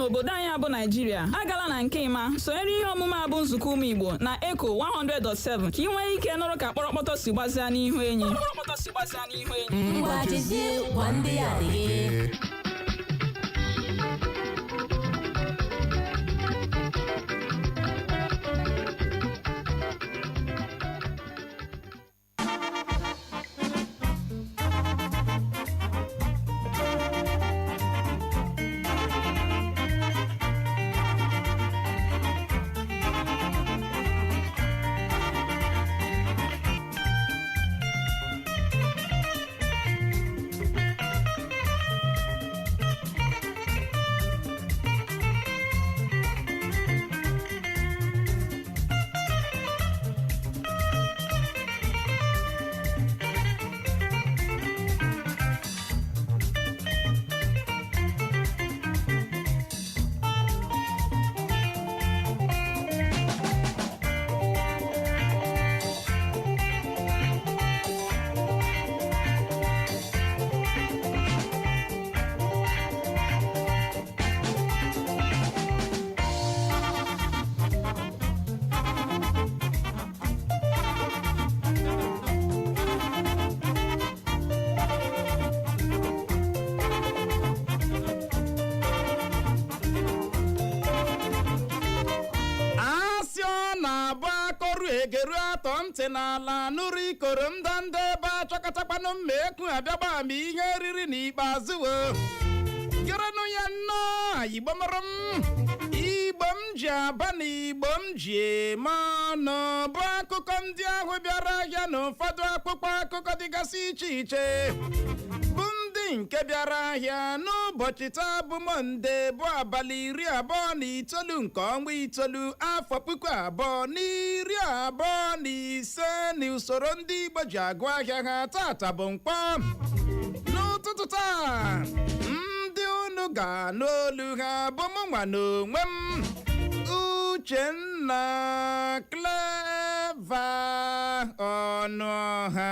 N'obodo anyị bụ Naijiria, agala na nke ịma sonyere ihe omume a bụ nzukọ ụmụ Igbo na Eco 100.7 ka ị nwee ike nụrụ ka kpọrọkpọtọ si gbazia n'ihu enyi. Ngwa, jezie gwa ndị ya adịghị. Asị ọ na-abụ akọrụ egeru atọ ntị n'ala nụrụ ikoro ndanda ebe achọkọtakwanụ mma ekwu abịagba ma ihe riri n'ikpeazụ o gerenụ ya nnọọ. Igbo mụrụ m, Igbo m ji aba na Igbo m ji eme ọnụ, bụ akụkọ ndị ahụ bịara ahịa na ụfọdụ akpụkpọ akụkọ dịgasị iche iche, bụ ndị nke bịara ahịa n'ụbọchị taa bụ Mọnde, bụ abalị 29 nke ọnwa itoolu, afọ 2025, na usoro ndị Igbo ji agụ ahịa ha. Tata bụ Nkwọ. N'ụtụtụ taa, ndị unu ga-anụ olu ha bụ mụ nwa n'onwe m, Uchenna Clever Ọnụọha,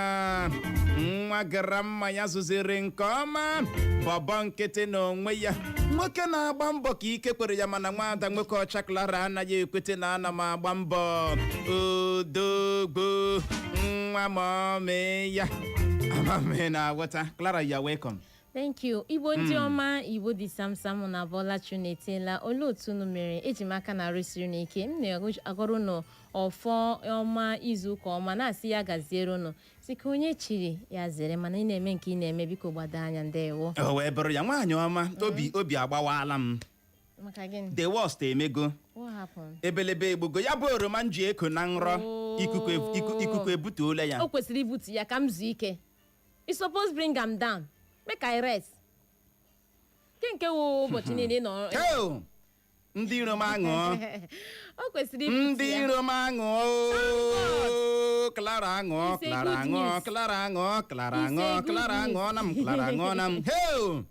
nwa gara mma ya zụziri nke ọma, bọbọ nkịtị n'onwe ya, nwoke na-agba mbọ ka ike kwere ya, mana nwaada nwoke ọcha Clara anaghị ekwete na ana m agba mbọ. Odogbo nwa mọmị ya amami na-aghọta. Clara, you are welcome. Thank you. Igbo ndị ọma, Igbo dị samsam na Bọlachi na-etela. Olee otu unu mere? Eji m aka na arụsiri unu ike. M na-agọrọ unu ọfọ ọma, izu ụka ọma, na-asị ya gaziere unu, si ka onye chiri ya zere, mana ị na-eme nke ị na-eme, biko gbado anya. Ndewo. O wee bụrụ ya. Nwaanyị ọma, obi agbawala m. Maka gịnị? The worst emego. What happened? Ebelebe egbugo ya bụ oroma m ji eko na nrọ. Oh. Ikuku ebutuola ya. O kwesịrị ibutu ya ka m zuo ike. You suppose bring am down make I rest. Nke wụ ụbọchị niile ị nọ. Heo! Ndị iro m aṅụọ. O kwesịrị ibutu Ndị ya. iro m aṅụọ. Clara aṅụọ. It's a Clara good aṅụọ. news. Clara aṅụọ. Clara It's a aṅụọ. good Clara news. aṅụọ na m. Clara aṅụọ na m. Heo!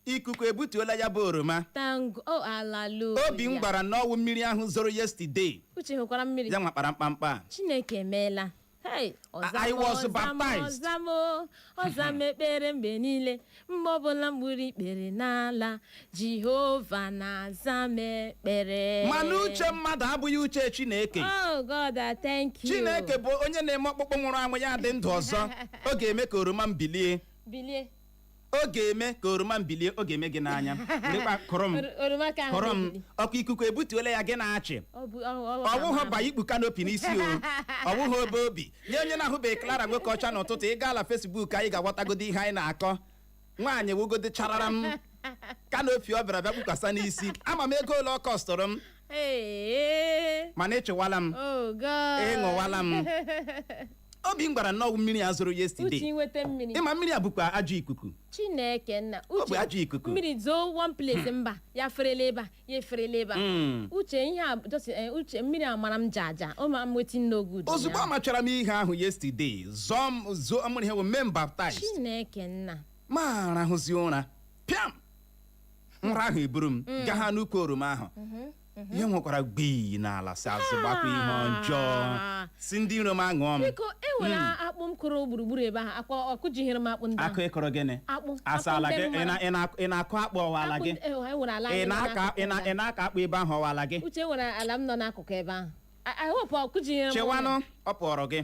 Ikuku ebutuola ya bụ oroma. Thank oh, hallelujah. Obi m gwara na ọwụ mmiri ahụ zoro yesterday. Uche hụkwara mmiri. Ya nwakpara mkpamkpa a. Chineke emeela. Hey, I was baptized. Ọzamo, ọzam ekpere mgbe niile, mgbe ọbụla m gburu ikpere n'ala, Jehova na-aza m ekpere. Mana uche mmadụ abụghị uche Chineke. Oh God, I thank you. Chineke bụ onye na-eme ọkpụkpụ nwụrụ anwụ ya dị ndụ ọzọ. Ọ ga-eme ka oroma m bilie. Bilie. Ọ ga-eme ka oroma m bilie. Ọ ga-eme gị n'anya. Lekwa, kụrụ m. Oroma ka ahụ Kụrụ m. mebiri. Ọkụ ikuku ebutuola ya, gị na-achị. Ọ bụ ọ Ọwụghụ ba ikpu canopy n'isi o, ọwụghụ ebe obi nye onye na-ahụbeghị Clara nwoke ọcha n'ụtụtụ, ị gaala Facebook, anyị ga-aghọtagodo ihe anyị na-akọ. Nwaanyị wugode charara m canopy, ọ bịara bịa kpukwasa n'isi. Ama m ego ole ọ kọstụrụ m. Ee. Mana ịchịwala m. Oh God. Ịṅụwala m. Obi m gwara nnọọ mmiri a zoro Uche, yesterday. inweta mmiri. Ịma mmiri a bụkwa ajọ ikuku. Chineke nna. Ọ bụ ajọ ikuku. Mmiri zoo one place, mba ya ferela ebe a, ya eferela ebe a. Uche, ihe a just uche, mmiri a mara m jaja o ma m wetin no good. Ozugbo ya. amachara m ihe ahụ yesterday, zọọ m zoo mmiri ihe wụ mee m baptized. Chineke nna. Ma rahụzi ụra pịam, nra ahụ eburu m gaa ha n'ukwu oroma ahụ. Ihe nwekwara gbii n'ala si azụ gbakwa ihe ọjọọ si ndị iro m aṅụọ m. Biko, e nwere akpụ m kụrụ gburugburu ebe ahụ, akpụ ọkụjihere m, akpụ ndị ahụ. Akụ ịkọrọ gịnị? Akpụ. Asala akpụ gị. ndị Ị ị na-akụ akpụ ọwala Akpụ gị? E nwere ala Ị anyị nọ na-aka n'akụkụ ị na ebe ị na-aka akpụ ebe ahụ ọwala gị? ahụ. Uche, nwere ala m nọ n'akụkụ ebe ahụ. I hope ọkụjihere m. Chewanụ, ọ pụọrọ gị,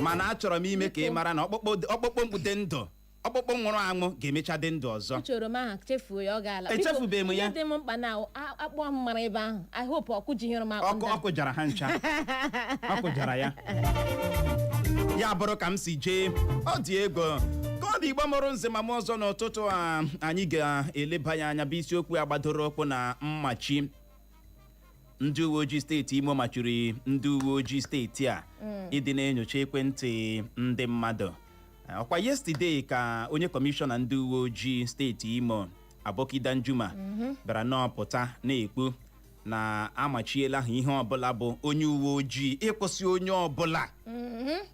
mana achọrọ m ime ka ị mara na ọkpụkpụ ọkpụkpụ mkpute ndụ, ọkpụkpụ nwụrụ anwụ ga-emecha dị ndụ ọzọ. Uche, oroma ahụ chefuo ya, ọ gaala. Biko, Echefubeghị m ya. Ihe dị m mkpa na akpụ ahụ mara ebe ahụ, I hope ọkụjihere m akpụ Ọkụ ndị ahụ. ọkụ jara ha ncha, ọkụ jara ya. Ya bụrụ ka m si jee, ọ dị ego ka ọ dị. Igbo mụrụ nze ma m ọzọ, n'ụtụtụ a anyị ga-eleba ya anya bụ isiokwu a gbadoro ụkwụ na mmachi ndị uwe ojii steeti Imo machiri ndị uwe ojii steeti a ịdị na-enyocha ekwentị ndị mmadụ. Ọkwa yesterday ka onye kọmishọna ndị uwe ojii steeti Imo, Aboki Danjuma, bịara nọpụta na-ekwu na amachiela ha ihe ọbụla bụ onye uwe ojii ịkwụsị onye ọbụla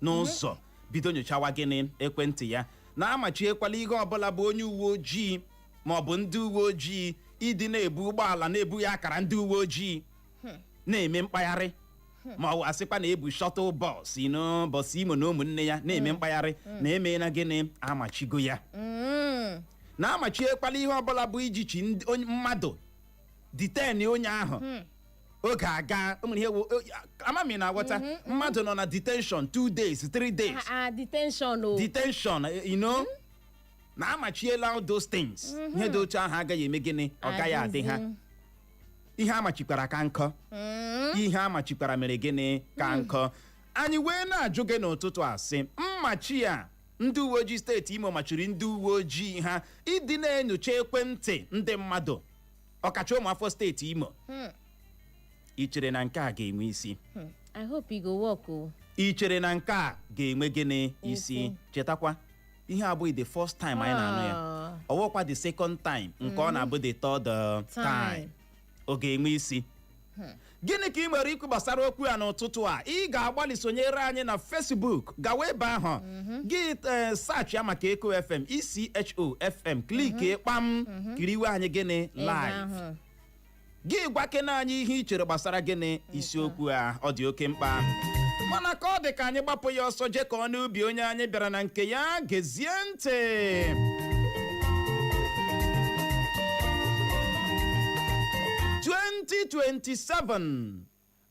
n'ụzọ bido nyochawa gịnị ekwentị ya, na-amachiekwala ihe ọbụla bụ onye uwe ojii ma ọ bụ ndị uwe ojii ịdị na-ebu ụgbọala na-ebughị akara ndị uwe ojii na-eme mkpagharị, ma ọ bụ asịkwa na ebu shuttle bus ino bus Imo na ụmụnne ya na-eme mkpagharị, na emeela gịnị, amachigo ya, na-amachiekwala ihe ọbụla bụ iji chi mmadụ detain onye ahụ oge aga. O nwere ihe ama m ị na-aghọta, mmadụ nọ na detention 2 days, 3 days. Ah, detention o. Detention, na amachiela all those things. Ihe dị otu ahụ agaghị eme gịnị, ọ gaghị adị ha. Ihe amachikwara ka nkọ, ihe amachikwara mere gịnị ka nkọ. Anyị wee na-ajụ gị n'ụtụtụ a sị, mmachi a ndị uwe ojii steeti Imo machiri ndị uwe ojii ha ịdị na-enyocha ekwentị ndị mmadụ, ọkacha ụmụafọ steeti Imo, ị chere na nke a ga-enwe isi? I hope e go work o. Ị chere na nke a ga-enwe gịnị isi? Isi. Chetakwa, ihe abụghị the first time anyị na-anụ ya. Ọwụkwa the second time, nke ọ na-abụ the third time. Ọ ga-enwe isi? Gịnị ka ị nwere ikwu gbasara okwu a n'ụtụtụ a? Ị ga-agbalị sonyere anyị na Facebook. Gawa ebe ahụ gị search ya maka Echo FM, ECHO FM, click kpam, kiriwe anyị gịnị Ebe live. ahụ. Gị gwakena anyị ihe ị chere gbasara gịnị isiokwu a. Ọ dị oke mkpa, mana ka ọ dị ka anyị gbapụ ya ọsọ jee ka ọ n'ubi onye anyị bịara na nke ya. Gezie ntị. 2027,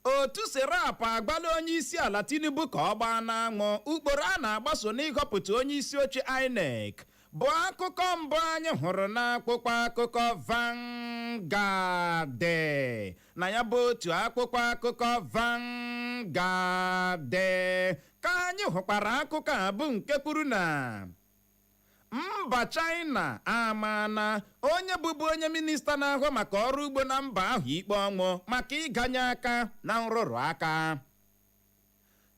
otu Serap agbala onye isi ala Tinubu ka ọ gbaa n'anwụ ukporo a na-agbaso n'ịghọpụta onye isi oche INEC, bụ akụkọ mbụ anyị hụrụ n'akwụkwọ akụkọ Vanguard. Na ya bụ otu akwụkwọ akụkọ Vanguard ka anyị hụkwara akụkọ a bụ nke kwuru na mba China amaana onye bụbu onye minista na-ahụ maka ọrụ ugbo na mba ahụ ikpe ọnwụ maka ịganye aka na nrụrụ aka.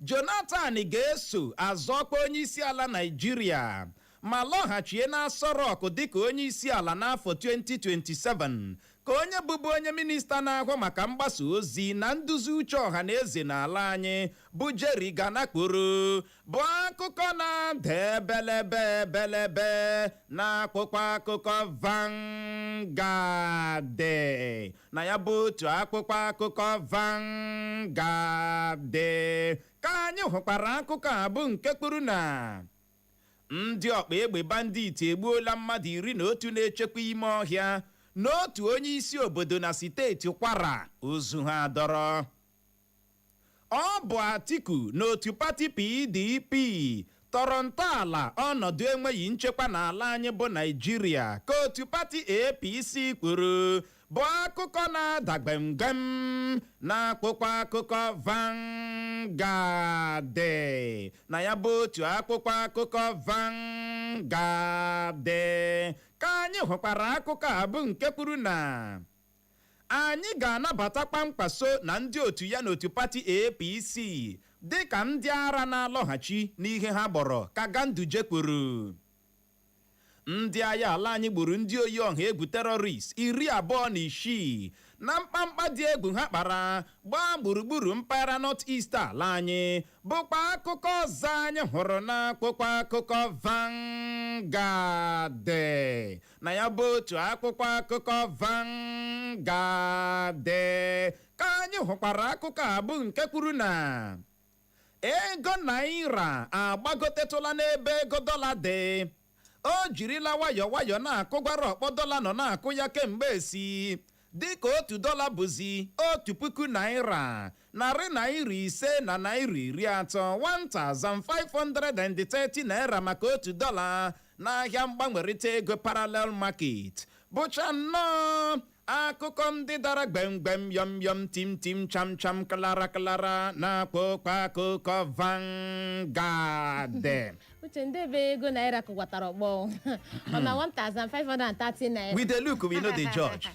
Jonathan ga-eso azọkwa onye isi ala Naijiria ma lọghachie n'Aso Rock dịka onye isi ala n'afọ 2027, ka onye bụbu onye minista na-ahụ maka mgbasa ozi na nduzi uche ọha na eze n'ala anyị bụ Jerry Gana kwuru, bụ akụkọ na-ada ebelebe ebelebe na akwụkwọ akụkọ Vanguard. Na ya bụ otu akwụkwọ akụkọ Vanguard ka anyị hụkwara akụkọ a bụ nke kwuru na ndị ọkpa egbe bandit egbuola mmadụ 11 na-echekwa ime ọhịa n'otu onye isi obodo na steeti Kwara, ozu ha dọrọ. Ọ bụ Atiku n'otu pati PDP tọrọ ntọala ọnọdụ enweghị nchekwa n'ala anyị bụ Naijiria, ka otu pati APC kwuru, bụ akụkọ na-ada gbemgbem n'akwụkwọ akụkọ Vanguard. Na ya bụ otu akwụkwọ akụkọ Vanguard ka anyị hụkwara akụkọ a bụ nke kwuru na anyị ga-anabata Kwankwaso na ndị otu ya n'otu pati APC dịka ndị ara na-alọghachi n'ihe ha gbọrọ, ka Ganduje kwuru. Ndị agha ala anyị gburu ndị oyi ọha egwu terrorist 26 na mkpamkpa dị egwu ha kpara gbaa gburugburu mpaghara North East ala anyị, bụkwa akụkọ ọzọ anyị hụrụ n'akwụkwọ akụkọ Vanguard. Na ya bụ otu akwụkwọ akụkọ Vanguard. Vanguard ka anyị hụkwara akụkọ a, bụ nke kwuru na ego naira agbagotetụla n'ebe ego dọla dị. O jirila nwayọọ nwayọọ na-akụgwara ọkpọ dọla nọ na-akụ ya kemgbe esi, dịka 1 dọla bụzi ₦1,530 na ₦530, 1530 naira maka 1 dọla n'ahịa mgbanwerịta ego parallel market. Bụcha nnọọ akụkọ ndị dara gbemgbem, yọm yọm, tim tim, cham cham, klara klara na-akpọ okpo akụkọ Vanguard. Uche, ndị ebe ego naira kụkwatara ọkpọ ọ na 1530 naira. We dey look, we no dey judge.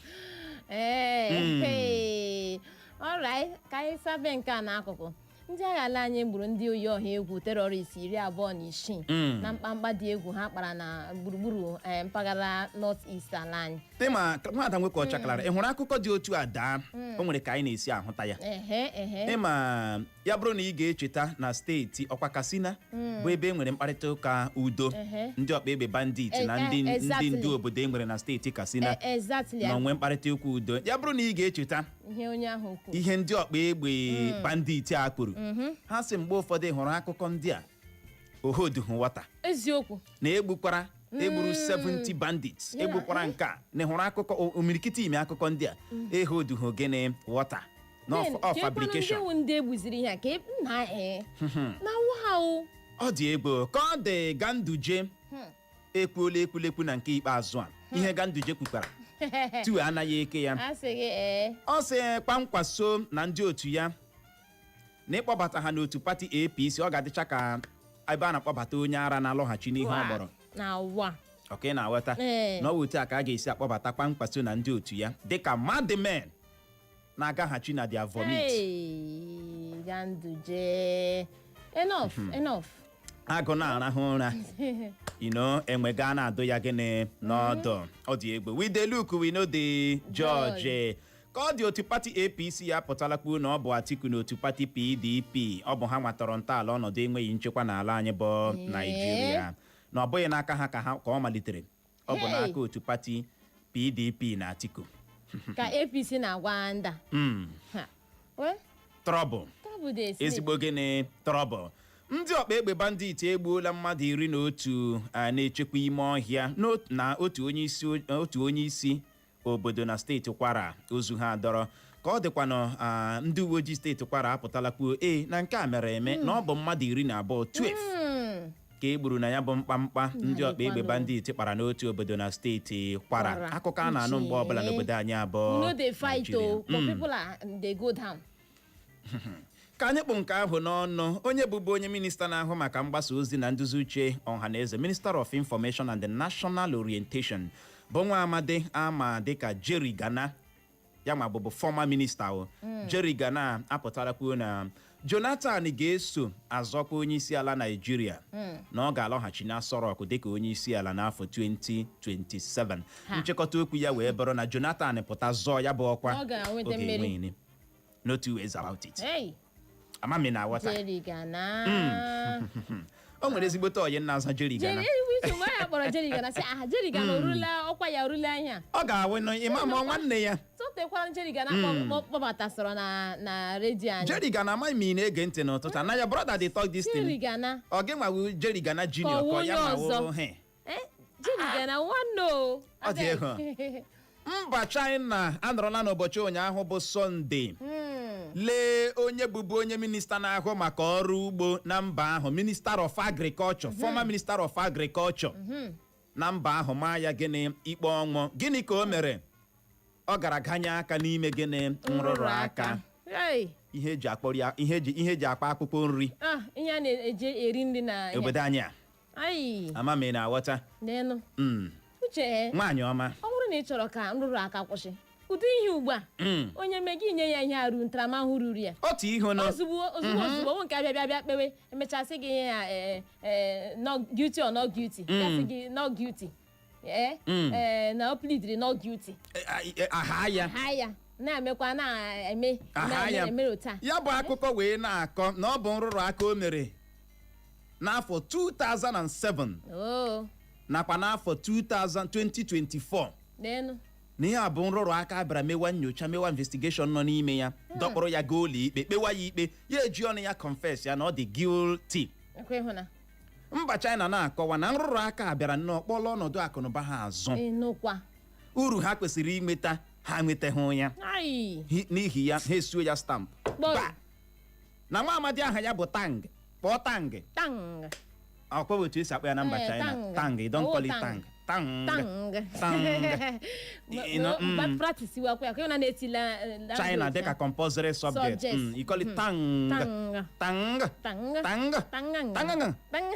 Ee, alright, ka anyị sabe nke a n'akụkụ. Ndị agha ala anyị gburu ndị oyi ọha egwu terrorist 26 na mkpamkpa dị egwu ha kpara na gburugburu mpaghara North East ala anyị. Tema nwada nwoke ọcha klara, ị hụrụ akụkọ dị otu a daa, o nwere ka anyị na-esi ahụta ya. Ehe ehe. Ịma ya bụrụ na ị ga-echeta na steeti ọkwa Katsina bụ ebe e nwere mkparịta ụka udo ndị ọkpa egbe bandit na ndị ndị ndu obodo e nwere na steeti Katsina na onwe mkparịta ụka udo. Ya bụrụ na ị ga-echeta ihe onye ahụ kwuru, ihe ndị ọkpa egbe bandit a kwuru, ha sị mgbe ụfọdụ hụrụ akụkọ ndị a ohoduhu nwata na egbukwara, egburu 70 bandits, egbukwara nke a na hụrụ akụkọ omirikiti ime akụkọ ndị a ehoduhu gịnị wọta na Then, ọ ka ekwanụ fabrication. Ndị wụ ndị egbuziri ihe a ka nna na wow. Ọ dị egwu ka ọ dị. Ganduje ekwuola ekwulekwu na nke ikpeazụ a, ihe Ganduje kwukwara tu anaghị eke ya. A sị gị ee. Ọ sị Kwankwaso na ndị otu ya na ịkpọbata ha n'otu pati APC, ọ ga-adịcha ka ebe a na-akpọbata onye ara na-alọghachi n'ihe ọ gbọrọ. Na ụwa. Ọka ị na-aghọta? Ee. Na ọ bụ otu a ka a ga-esi akpọbata Kwankwaso na ndị otu ya dịka madmen na-agaghachi na their vomit. Hey, Ganduje, enough, enough. Agụ na-arahụ ụra ino, enwe gaa na-adụ ya gịnị n'ọdụ. Ọ dị egbe. We dey look, we no dey judge. Ka ọ dị, otu pati APC ya pụtala kwuo na ọ bụ Atiku na otu pati PDP, ọ bụ ha nwatọrọ ntọala ọnọdụ enweghị nchekwa n'ala anyị bụ Naijiria, na ọ bụghị n'aka ha ka ha ka ọ malitere, ọ bụ n'aka otu pati PDP na Atiku. Ka APC na-agwa nda. Ha. Well, trouble. Trouble dey sleep. Ezigbo gịnị trouble. Ndị ọkpa egbe bandit egbuola mmadụ 11 a na-echekwa ime ọhịa na otu onye isi obodo na steeti Kwara. Ozu ha dọrọ ka ọ dịkwanụ. Ndị uwe ojii steeti Kwara apụtala kwuo ee na nke a mere eme, na ọ bụ mmadụ 12, 12, ka e gburu na ya bụ mkpamkpa ndị ọkpa egbe Daalụkwanụ. bandit kpara n'otu obodo na steeti Kwara. Kwara. Akụkọ a na-anụ mgbe ọbụla Uche. n'obodo anyị abụọ We no dey fight Nigeria. o, but people are dey go down. Ka anyị kpụ nke ahụ n'ọnụ. Onye bụbu onye minista na-ahụ maka mgbasa ozi na nduzi uche ọha na eze, Minister of Information and the National Orientation, bụ nwa amadi ama dịka Jerry Gana, ya ma bụbu former minister o, Jerry Gana apụtara kwuo na Jonathan ga-eso azọkwa onye isi ala Naijiria, na ọ ga-alọghachi na Aso Rock dịka onye isi ala n'afọ 2027. Ha. Nchịkọta okwu ya wee bụrụ na Jonathan pụta zọọ ya bụ ọkwa, Ọ ga-enweta ọ mmeri. ga-enwe. No two ways about it. Hey, Amami na aghọta. Jerry Gana. O nwere ezigbote oyi nna aza Jerry Gana. Jerry Uche, mgbe ya kpọrọ Jerry Gana sị aha Jerry Gana orula ọkwa ya, orula ihe a. Ọ ga-awụ nụ ịma ma nwanne ya. Tụtekwara Jerry Gana kpọbatasọrọ na redio anyị. Jerry Gana, amaghị m ị na-ege ntị n'ụtụtụ a. Na ya brother dey talk this Jerry thing. Gana. Ọ gị nwawu Jerry Gana Junior Ka ọ ka ọ ya onye nwawu ọzọ. he. Eh, Jerry Gana nwanne o. Ọ dị egwu. Mba China anọrọla n'ụbọchị ụnyaahụ bụ Sọnde lee onye bụbu onye minista na-ahụ maka ọrụ ugbo na mba ahụ, Minister of Agriculture, former Minister of Agriculture na mba ahụ, maa ya gịnị ikpe ọnwụ. Gịnị ka o mere? Ọ gara ganye aka n'ime gịnị? Nrụrụ aka. Hey, Ihe eji akpọrọ ya, ihe eji akpa akpụkpọ nri ah, ihe a na-eji eri nri na obodo anyị a. Ai, Ama m ị na-aghọta. n'elu. Uche, Nwaanyị ọma. ọ bụrụ na ị chọrọ ka nrụrụ aka kwụsị ụdị ihe ugbu a, onye mee gị nye ya ihe arụ ntaramahụhụ ruru ya. Otu ihu nọ. Ozugbo ozugbo ozugbo, onwe nke abịa bịa bịa kpewe, emechasị gị ihe ya not guilty or not guilty, ya sị gị not guilty, ee ee, na o pleadiri not guilty. Aha ya. Ha ya na-emekwa na-eme Aha ya. emere otu a. Ya bụ akụkọ wee na-akọ na ọ bụ nrụrụ aka o mere n'afọ 2007 oo nakwa n'afọ 2024 n'enu. Na ihe a bụ nrụrụ aka. Bịara mewa nyocha, mewa investigation nọ n'ime ya, dọkpụrụ ya gaa ụlọ ikpe, kpewa ya ikpe, ya eji ọnụ ya confess ya na ọ dị guilty. Ekwe ịhụ na Mba China na-akọwa na nrụrụ aka a bịara nnọọ kpọlọ ọnọdụ akụnụba ha azụ. Ịnụkwa. Uru ha kwesịrị inweta, ha nwetaghị ya. Ai. N'ihi ya, ha esuo ya stamp. Kpọrọ. Ba! Na nwa amadi aha ya bụ Tang, kpọọ Tang. Tang. Ọkwa otu esi akpọ ya na mba Eh, China. Tang. Tang, you don't Oh, call it Tang. Tang. Tang. Tang. You know, But practice wakwa ya ka na na-etila language China dịka ha. compulsory subject. Subject. You call it Tang. Tang. Tang. Tang. Tang. Tang. Tang. Tang.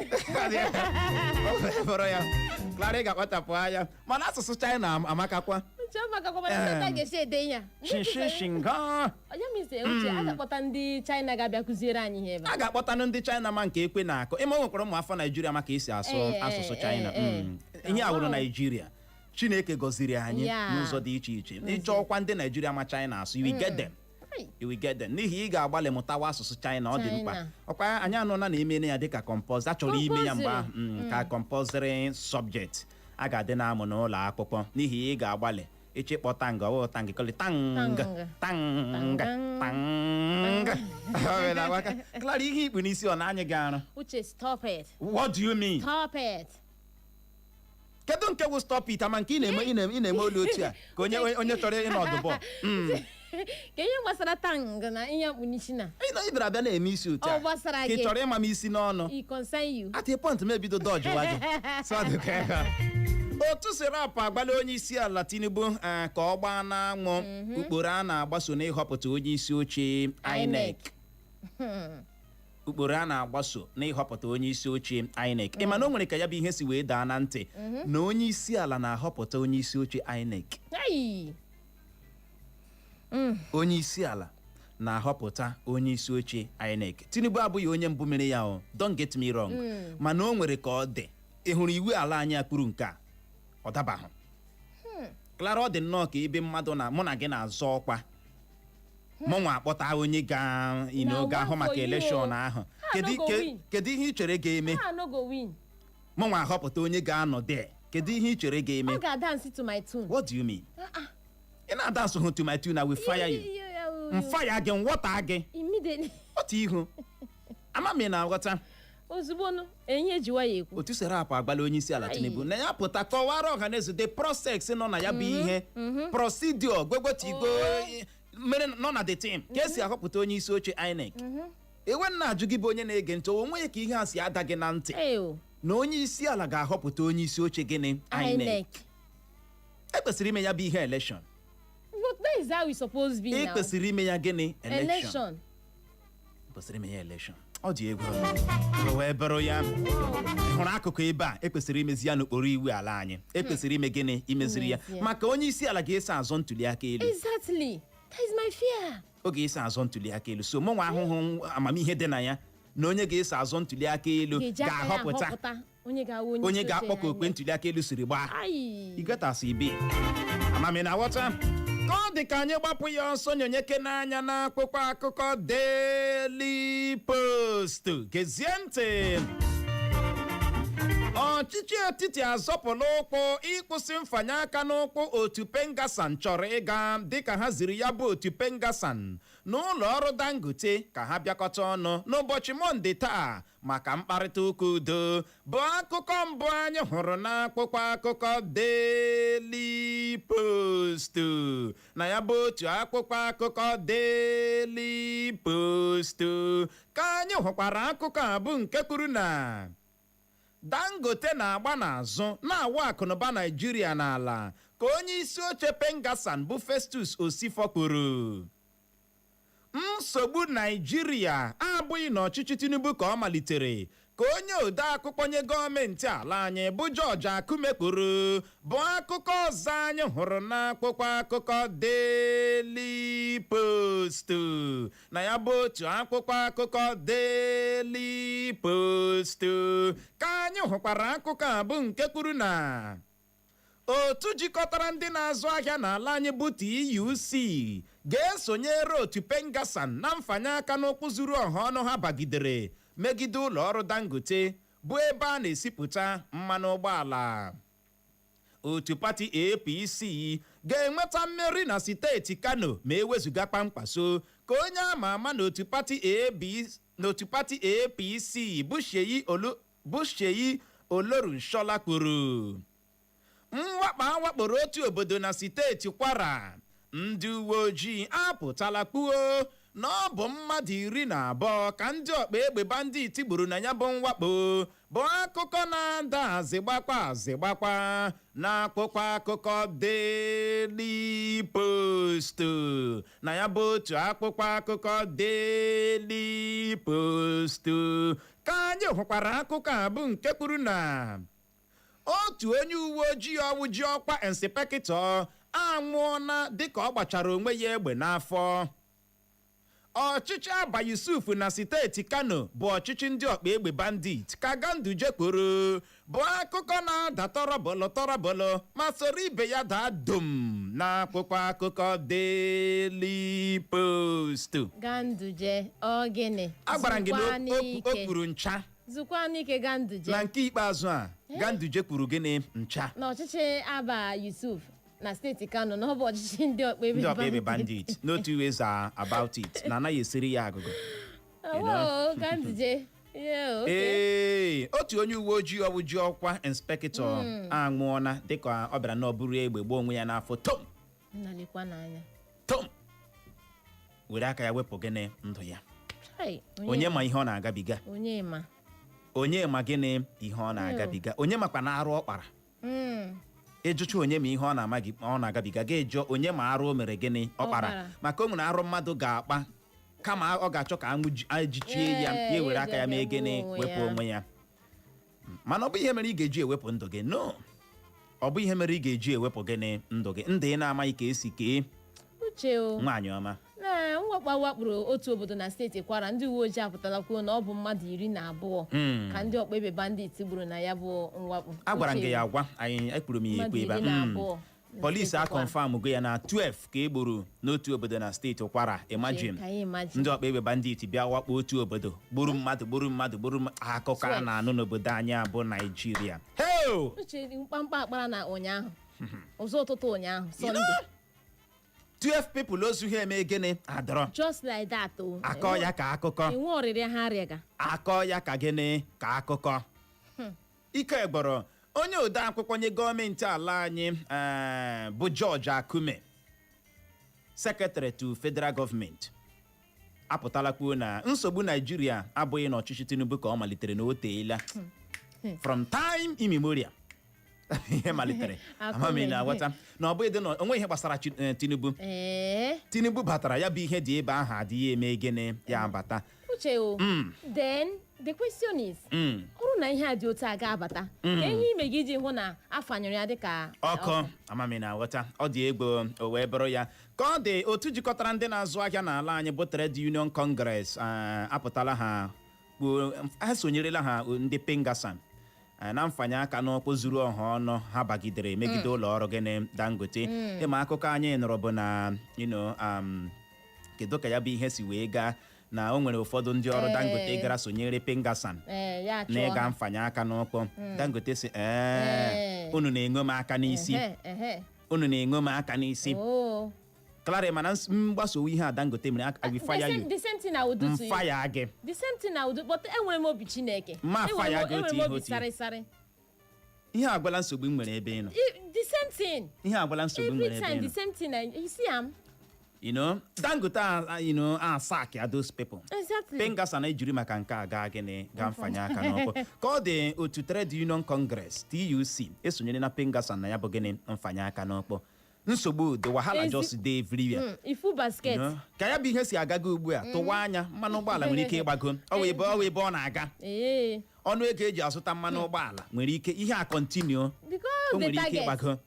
Bụrụ ya, Clara, ị ga-akpachapụ anya, mana asụsụ China amakakwa. Chioma kakwa, mana ndị ga-esi ede ya. Shinshinshinga. Ya mise uche, a ga-akpọta ndị China ga-abịa kụziere anyị ihe ebe a. A ga-akpọtanụ ndị China ma nke ekwe na-akụ. Ịma o nwekwara ụmụ afọ Naijiria maka esi asụ asụsụ China. Ihe a wụrụ Naijiria, Chineke gọziri anyị n'ụzọ dị iche iche. Ịchọọkwa ndị Naijiria ma China asụ, you will get them. Ai. You will get them, n'ihi ị ga-agbalị mụtawa asụsụ China, ọ dị mkpa. China. Ọkwa anyị anụla na emene ya dịka compulsory, a chọrọ ime ya mgbe ahụ, ka compulsory subject a ga-adị na-amụ n'ụlọ akwụkwọ. N'ihi ị ga-agbalị ịchịkpọ Tang, ọwụ Tang kọli Tang. Tang. Tang. Tang. Tang. Clara, ihe ikpu n'isi, ọ na-anyị gị arụ? Uche, stop it. What do you mean? Stop it. Kedu nke wụ stop it? Ama nke ị na-eme, ị na-eme olu otu a ka onye onye chọrọ ịnọ ọdụbọ. Ka ihe gbasara Tang na ihe mkpu n'isi na Ị na ị bịara bịa na-eme isi otu a Ọ gbasara ka ị gị. chọrọ ịma m isi n'ọnụ. E concern you. At a point m ebido dodge wa gị. So ọ dịka ya. Otu Serap agbala onye isi ala Tinubu ka ọ gbaa n'anwụ ukporo a na-agbaso n'ịhọpụta onye isi oche INEC. Ukporo a na-agbaso n'ịhọpụta onye isi oche INEC, ị ma na o nwere ka ya bụ ihe si wee daa na ntị na onye isi ala na-ahọpụta onye isi oche INEC. Ai. Onye isi ala na-ahọpụta onye isi oche INEC. Tinubu abụghị onye mbụ mere ya o, don't get me wrong, mana o nwere ka ọ dị. Ị hụrụ iwu ala anyị akpụrụ nke a, ọ dabahụ. Clara, ọ dị nnọọ ka ebe mmadụ na mụ na gị na-azọ ọkwa, mụ nwa akpọta onye ga Na ga-ahụ one maka for you. election ahụ. Ha Kedu no go win. Kedu ihe ị chere ga-eme? Ha no go win. Mụ nwa ahọpụta onye ga-anọ there, kedu ihe ị chere ga-eme? Ọ ga-dance to my tune. What do you mean? Ị na-adance hụ to my tune, I will fire you. M fire gị, nwọta gị. Immediately. Otu ihu ama m, ị na-aghọta? Ozugbo nụ enye ejiwa ya ekwu. Otu Serap agbala onye isi ala Ai. Tinubu na ya pụta kọwara ọha na eze the process nọ na ya bụ ihe procedure gwegwetigo mere nọ na the team ka esi ahọpụta onye isi oche INEC. Ewe nna, ajụ gị bụ onye na-ege ntị, onwe ya ka ihe a si ada gị na ntị Ee o. na onye isi ala ga-ahọpụta onye isi oche gịnị? INEC. INEC. Ekwesịrị ime ya bụ ihe election. But that is how we suppose be now. Ekwesịrị ime ya gịnị? Election. Election. Kwesịrị ime ya election. Ọ dị egwu. O wee bụrụ ya. Ị hụrụ akụkụ ebe a, ekwesịrị imezi ya n'okporo iwu ala anyị. Ekwesịrị ime gịnị? Imeziri ya. Imezi ya. Maka onye isi ala ga-eso azọ ntuli aka elu. Exactly, that is my fear. Ọ ga-eso azọ ntuli aka elu, so mụnwa ahụhụ amamihe dị na ya na onye ga-eso azọ ntuli aka elu Ga-eji aka ya ga-ahọpụta ahọpụta onye ga-awụ onye onye isi oche ga-akpọ ka okwe INEC. ntuli aka elu siri gbaa. Ai. Igetasi ibe amami na aghọta ka ọ dị. Ka anyị gbapụ ya ọsọ nyonyeke n'anya n'akwụkwọ akụkọ Daily Post. Gezie ntị. Ọchịchị etiti azọpụla ụkwụ ịkwụsị mfanye aka n'ụkwụ otu Pengasan chọrọ ịga, dịka ha ziri ya bụ otu Pengasan n'ụlọ ọrụ Dangote ka ha bịakọta ọnụ n'ụbọchị Mọnde taa maka mkparịta ụka udo, bụ akụkọ mbụ anyị hụrụ n'akwụkwọ akụkọ Daily Post. Na ya bụ otu akwụkwọ akụkọ Daily Post ka anyị hụkwara akụkọ a bụ nke kwuru na Dangote na-agba n'azụ na-awa akụnụba Naijiria n'ala, ka onye isi oche Pengasan bụ Festus Osifo kwuru. Nsogbu Naijiria abụghị n'ọchịchị Tinubu ka ọ malitere, ka onye ode akụkọ nye gọọmenti ala anyị bụ George Akume kwuru, bụ akụkọ ọzọ anyị hụrụ n'akwụkwọ akụkọ Daily Post. Na ya bụ otu akwụkwọ akụkọ Daily Post ka anyị hụkwara akụkọ a bụ nke kwuru na otu jikọtara ndị na-azụ ahịa n'ala anyị bụ TUC ga-esonyere otu Pengasan na mfanye aka n'ụkwụ zuru ọha ọnụ ha bagidere megide ụlọ ọrụ Dangote bụ ebe a na-esipụta mmanụ ụgbọala. Otu pati APC. Ga-enweta mmeri na steeti Kano ma ewezụga kpamkpaso, ka onye ama ama n'otu pati APC bụ Seyi Olu, bụ Seyi Olorunshola kwuru. Mwakpo awakporo otu obodo na steeti Kwara, ndị uwe ojii apụtala kpuo na ọ bụ mmadụ 12 ka ndị ọkpa egbe bandit gburu na ya bụ mwakpo, bụ akụkọ na-ada azịgbakwa azịgbakwa na akwụkwọ akụkọ Daily Post. Na ya bụ otu akwụkwọ akụkọ Daily Post ka anyị hụkwara akụkọ a, bụ nke kwuru na otu onye uwe ojii ọwụ ji ọkwa inspector anwụọna dịka ọ gbachara onwe ya egbe n'afọ. Ọchịchị Abba Yusuf na steeti Kano bụ ọchịchị ndị ọkpa egbe bandit, ka Ganduje kwuru, bụ akụkọ na-ada tọrọbọlọ tọrọbọlọ ma soro ibe ya daa dum n'akwụkwọ akụkọ Daily Post. Ganduje, ọ gịnị? Agwara m gị na Zukwa o n'ike. kwuru ncha. Zukwa n'ike, Ganduje. Na nke ikpeazụ a, Ganduje kwuru gịnị? Ncha. Na ọchịchị Abba Yusuf na steeti Kano, na ọ bụ ọchịchị ndị ọkpa egbe Ndị ọkpa egbe bandit. No two ways are about it na anaghị esiri ya agụgụ. Oh, Ganduje. Yeah, okay. Ee, otu onye uwe ojii ọwụ ji ọkwa inspector anwụọna dịka ọ bịara na ọ bụrụ egbe gbuo onwe ya n'afọ, tom. Nnalekwa n'anya. Tom, were aka ya wepụ gịnị? Ndụ ya. Chai, Onye ma ihe ọ na-agabiga? Onye ma? Onye ma gịnị ihe ọ na-agabiga? Onye makwa na arụ ọ kpara? Ịjụcha onye ma ihe ọ na-ama gị ọ na-agabiga, ga-ejụọ onye ma arụ o mere gịnị ọ Ọ kpara. kpara. Maka o nwere arụ mmadụ ga-akpa, kama ọ ga-achọ ka anwụ ajichie ya, Ee, ya ewere aka ya mee ya gịnị? gbuo onwe Wepụ ya. onwe ya. Mana ọ bụ ihe mere ị ga-eji ewepụ ndụ gị? No, ọ bụ ihe mere ị ga-eji ewepụ gịnị? Ndụ gị, ndụ ị na-amaghị ka esi kee. Uche o. Nwaanyị ọma. Na mwakpo awakporo otu obodo na steeti Kwara, ndị uwe ojii apụtala kwuo na ọ bụ mmadụ 12 ka ndị ọkpa egbe bandit gburu na ya bụ mwakpo. Agwara m Uche, gị ya agwa anyị, ekwuru m ya ekwu mmadụ ebe a. iri na abụọ na Polisi steeti a Kwara. confirm go ya na 12 ka e gburu n'otu obodo na steeti Kwara. Imagine. Ka anyị imagine. Ndị ọkpa egbe bandit bịa wakpo otu obodo, gburu mmadụ, gburu mmadụ, gburu mmadụ. Akụkọ a 12. na-anụ n'obodo anyị a bụ Naijiria. Hey! Uche, mkpamkpa akpara na ụnyaahụ, ụzọ ụtụtụ ụnyaahụ, Sunday. 12 people ozu ha eme gịnị? Adọrọ. Just like that o. Akọ ya ka akụkọ. Enwe ọrịrịa ha rịaga. Akọ ya ka gịnị? Ka akụkọ. Ike gbọrọ onye ode akwụkwọ nye gọọmenti ala anyị, bụ George Akume, secretary to federal government, apụtala kwuo na nsogbu Naijiria abụghị n'ọchịchị Tinubu ka ọ malitere, na o teela, from time immemorial ihe malitere. Akume. Amami na aghọta na ọ bụghị dị na onwe ihe gbasara Tinubu. Tinubu batara, ya bụ ihe dị ebe ahụ adịghị eme gịnị ya bata. Uche o, then the question is, ọ bụrụ na ihe a dị otu a ga-abata, ka ihe ime gị iji hụ na afanyụrụ ya dịka ọkụ. Amami na aghọta, ọ dị egwu. O wee bụrụ ya ka ọ dị, otu jikọtara ndị na-azụ ahịa n'ala anyị bụ Trade Union Congress, apụtala ha kwuo, ha sonyerela ha ndị Pengasan na mfanye aka n'ụkwụ zuru ọha ọnụ ha bagidere megide ụlọ ọrụ gịnị? Dangote. Ịma akụkọ anyị nụrụ bụ na kedu ka ya bụ ihe si wee gaa, na o nwere ụfọdụ ndị ọrụ Dangote gara sonyere Pengasan Ee, ya chụọ na ịga ha. mfanye aka n'ụkwụ. Dangote si, ee, unu na-eṅo m aka n'isi. Ehe, ehe. Unu na-eṅo m aka n'isi. Oh. Clara, mana mgbaso ihe a Dangote mere, I will The fire same, you. the same thing I would do to you. Mfire gị. The same thing I would do, but enwere m obi Chineke. Ma Enwere fire gị otu enwere m ihe obi otu ihe. sarị sarị. Ihe agwala nsogbu m nwere ebe ị nọ. The same thing. Ihe agwala nsogbu m Every nwere ebe time ị the nọ. same thing. You see am? Dangote a sack ya those people. Exactly. Pengasa na-ejiri maka nke a gaa gịnị? Gaa mfanye aka n'ọkụ. Ka ọ dị, otu Trade Union Congress, TUC, esonyere na Pengasa na ya bụ gịnị? Mfanye aka n'ọkpọ. Nsogbu the wahala just dey everywhere. Ifu basket. Ka ya bụ ihe si agaga ugbu a, tụwa anya mmanụ ụgbọala nwere ike ịgbago. Ọ wee ebe ọ na-aga. Ọnụ ego eji azụta mmanụ ụgbọala nwere ike ihe a continue. O Because the nwere ike target. ịgbago.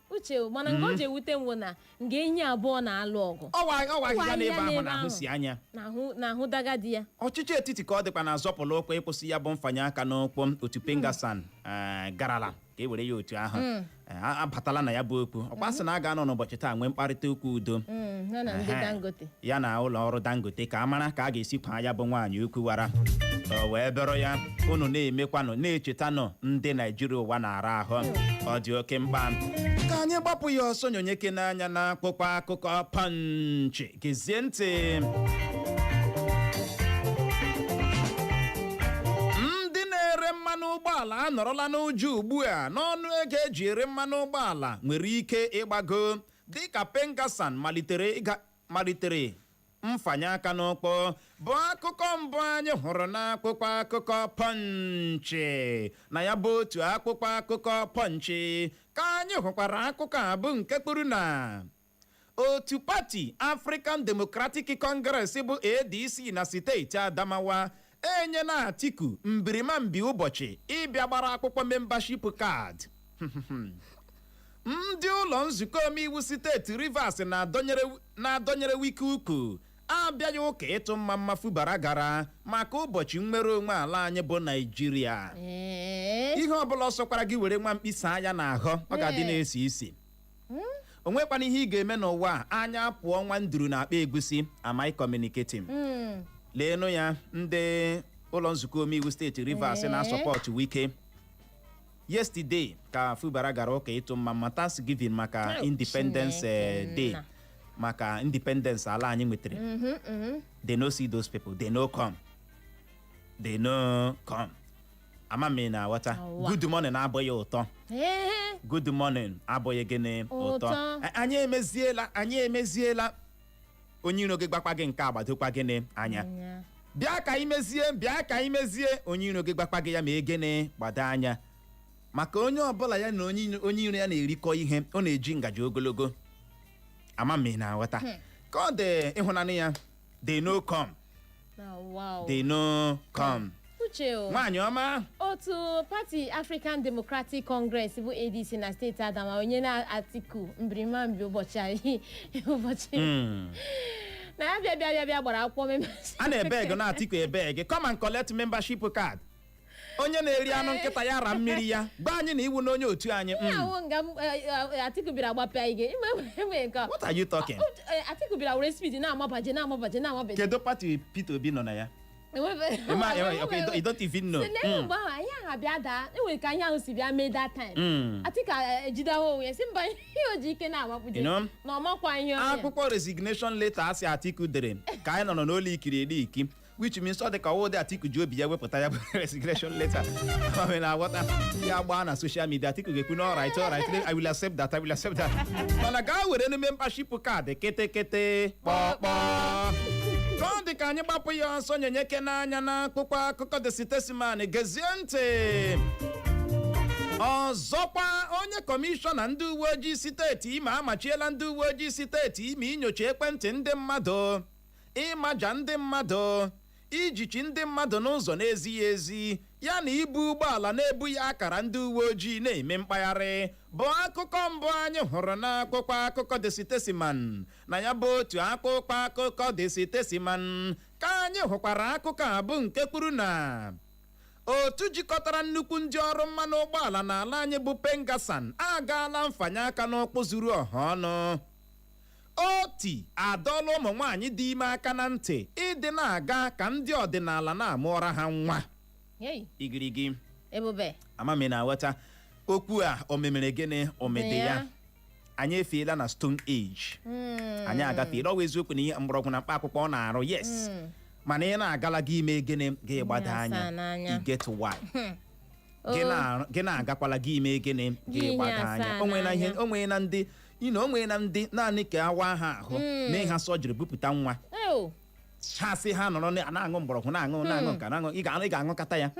Uche o, mana nke o ji ewute m wụ na nga enyi abụọ na-alụ ọgụ. Ọwa ahịhịa n'ebe ahịhịa ahụ n'ebe na-ahụ ahụ. si anya. Na-ahụ dagadi ya. Ọchịchị etiti, ka ọ dịkwa na azọpụla ụkwụ ịkwụsị ya bụ mfanye aka n'ụkwụ otu Pengasan garala ka e were ya otu ahụ. Abatala na ya bụ okwu ọkwa sị na a ga-anọ n'ụbọchị taa nwee mkparịta okwu udo. Ya na ndị Ehe. Dangote. Ya na ụlọ ọrụ Dangote, ka a mara ka a ga-esi kwaa ya bụ nwaanyị ukwu wara. O wee bịara ya, unu na-emekwanụ, na-echetanụ ndị Naijiria ụwa na-ara ahụ. Ọ dị oke mkpa ka anyị gbapụ ya ọsọ nyonyeke n'anya na akwụkwọ akụkọ Punch. Gezie ntị. Ndị na-ere mmanụ ụgbọala anọrọla n'ụjọ ugbu a n'ọnụ ego eji ere mmanụ ụgbọala nwere ike ịgbago, dịka PENGASSAN malitere mfanye aka n'ụkpọ, bụ akụkọ mbụ anyị hụrụ n'akwụkwọ akụkọ Punch. Na ya bụ otu akwụkwọ akụkọ Punch ka anyị hụkwara akụkọ a, bụ nke kpuru na otu pati African Democratic Congress bụ ADC na steeti Adamawa enyela Atiku mbirimambi ụbọchị ịbịa gbara akwụkwọ membership card. Ndị ụlọ nzukọ omeiwu steeti Rivers na-adọnyere Wike ukwu abịaghị ụka ịtụ mma mma Fubara gara maka ụbọchị nnwere onwe ala anyị bụ Naijiria. Ihe ọbụla ọ sọkwara gị were nwa mkpịsị anya n'ahụ, ọ ga-adị na-esi isi. O nwekwana ihe ị ga-eme n'ụwa a, anya pụọ nwa nduru na akpa egusi. Am I communicating? Leenụ ya, ndị ụlọ nzukọ omeiwu steeti Rivers na-asupport Wike. Yesterday ka Fubara gara ụka ịtụ mma mma Thanksgiving maka Oh, Independence Chineke Day, nna. maka independence ala anyị nwetara. They no see those people, they no come, they no come. Ama m ị na-aghọta. Ọwa. Good morning abụghị ụtọ. Good morning abụghị gịnị? Ụtọ. Ụtọ. Anyị emeziela, anyị emeziela. Onye iro gị gbakwa gị nke agbadokwa gịnị anya. Anya. Bịa ka anyị mezie, bịa ka anyị mezie. Onye iro gị gbakwa gị ya ma egene gbado anya, maka onye ọbụla ya na onye iro ya na-erikọ ihe, ọ na-eji ngaji ogologo. Ama m ị na-aghọta. Ka ọ dị ịhụnanya ya, they no come. Na wow. They no come. Uche o. Nwaanyị ọma. Otu pati African Democratic Congress bụ ADC na steeti Adamawa onye na Atiku mbirimambi ụbọchị anyị ụbọchị na ya bịa bịa bịa bịa gbara akwụkwọ membership. A na-ebe ego na Atiku ebe gị, come and collect membership card. Onye na-eri anụ nkịta ya ra mmiri ya gba anyị na iwu na onye otu anyị. Ihe ahụ nga Atiku bịara gbapịa ige ime nke a. What are you talking? Atiku bịara were speed na-amabaje, na-amabaje, na-amabaje. Kedu pati Peter Obi nọ na ya? Okay, you don't even know. Si n'ebe mgbe ahụ anyị ahụ abịa daa, enwere ka anyị ahụ si bịa mee that time. Atiku ejidewo onwe ya, si mba, ihe o ji ike na-agbapụje You know? na ọmakwa ihe ọnya. Akwụkwọ resignation letter asị Atiku dere ka anyị nọ n'ụlọ ikiri eri iki, which means ọ dị ka ọwụdị Atiku ji obi ya wepụta ya bụ resignation letter. Ọ mere na-aghọta ya gbaa na social media, Atiku ga-ekwu na alright, alright, I will accept that, I will accept that. Mana gaa were n'ime membership card kete kpọkpọ. Ka ọ dị ka anyị gbapụ ya ọsọ nyenyeke n'anya na akwụkwọ akụkọ The Statesman. Gezie ntị. Ọzọkwa, onye kọmishọna ndị uwe ojii steeti Imo amachiela ndị uwe ojii steeti Imo inyocha ekwentị ndị mmadụ, ịmaja ndị mmadụ, ijichi ndị mmadụ n'ụzọ na-ezighị ezi, ya na ibu ụgbọala na-ebughị akara ndị uwe ojii na-eme mkpagharị, bụ akụkọ mbụ anyị hụrụ n'akwụkwọ akụkọ The Statesman. Na ya bụ otu akwụkwọ akụkọ The Statesman ka anyị hụkwara akụkọ a, bụ nke kwuru na otu jikọtara nnukwu ndị ọrụ mmanụ ụgbọala n'ala anyị bụ PENGASSAN agaala mfanye aka n'ụkpụ zuru ọha ọnụ. Oti adọọla ụmụ nwaanyị dị ime aka na ntị ịdị na-aga ka ndị ọdịnala na-amụọra ha nwa. Hey, Igirigi. Ebube. Amami na-aghọta okwu a, o memere gịnị? Omede ya. Ya. Anyị efeela na stone age, anyị agafeela. Ọ bụ eziokwu na ihe mgbọrọgwụ na mkpa akwụkwọ ọ na-arụ, yes, mana ị na-agala gị ime gịnị? Gị gbado Ihe anya. asaa n'anya. You get why gị na-agakwala gị ime gịnị? Gị Gị gbado ihe anya. asaa O nwere ihe n'anya. o nwere na ndị o nwere na ndị naanị ka awa ha ahụ na ịha sọjiri bupụta nwa. Ew. Ha sị ha nọrọ na-aṅụ mgbọrọgwụ, na-aṅụ nka, na-aṅụ, ị ga-aṅụkata ya,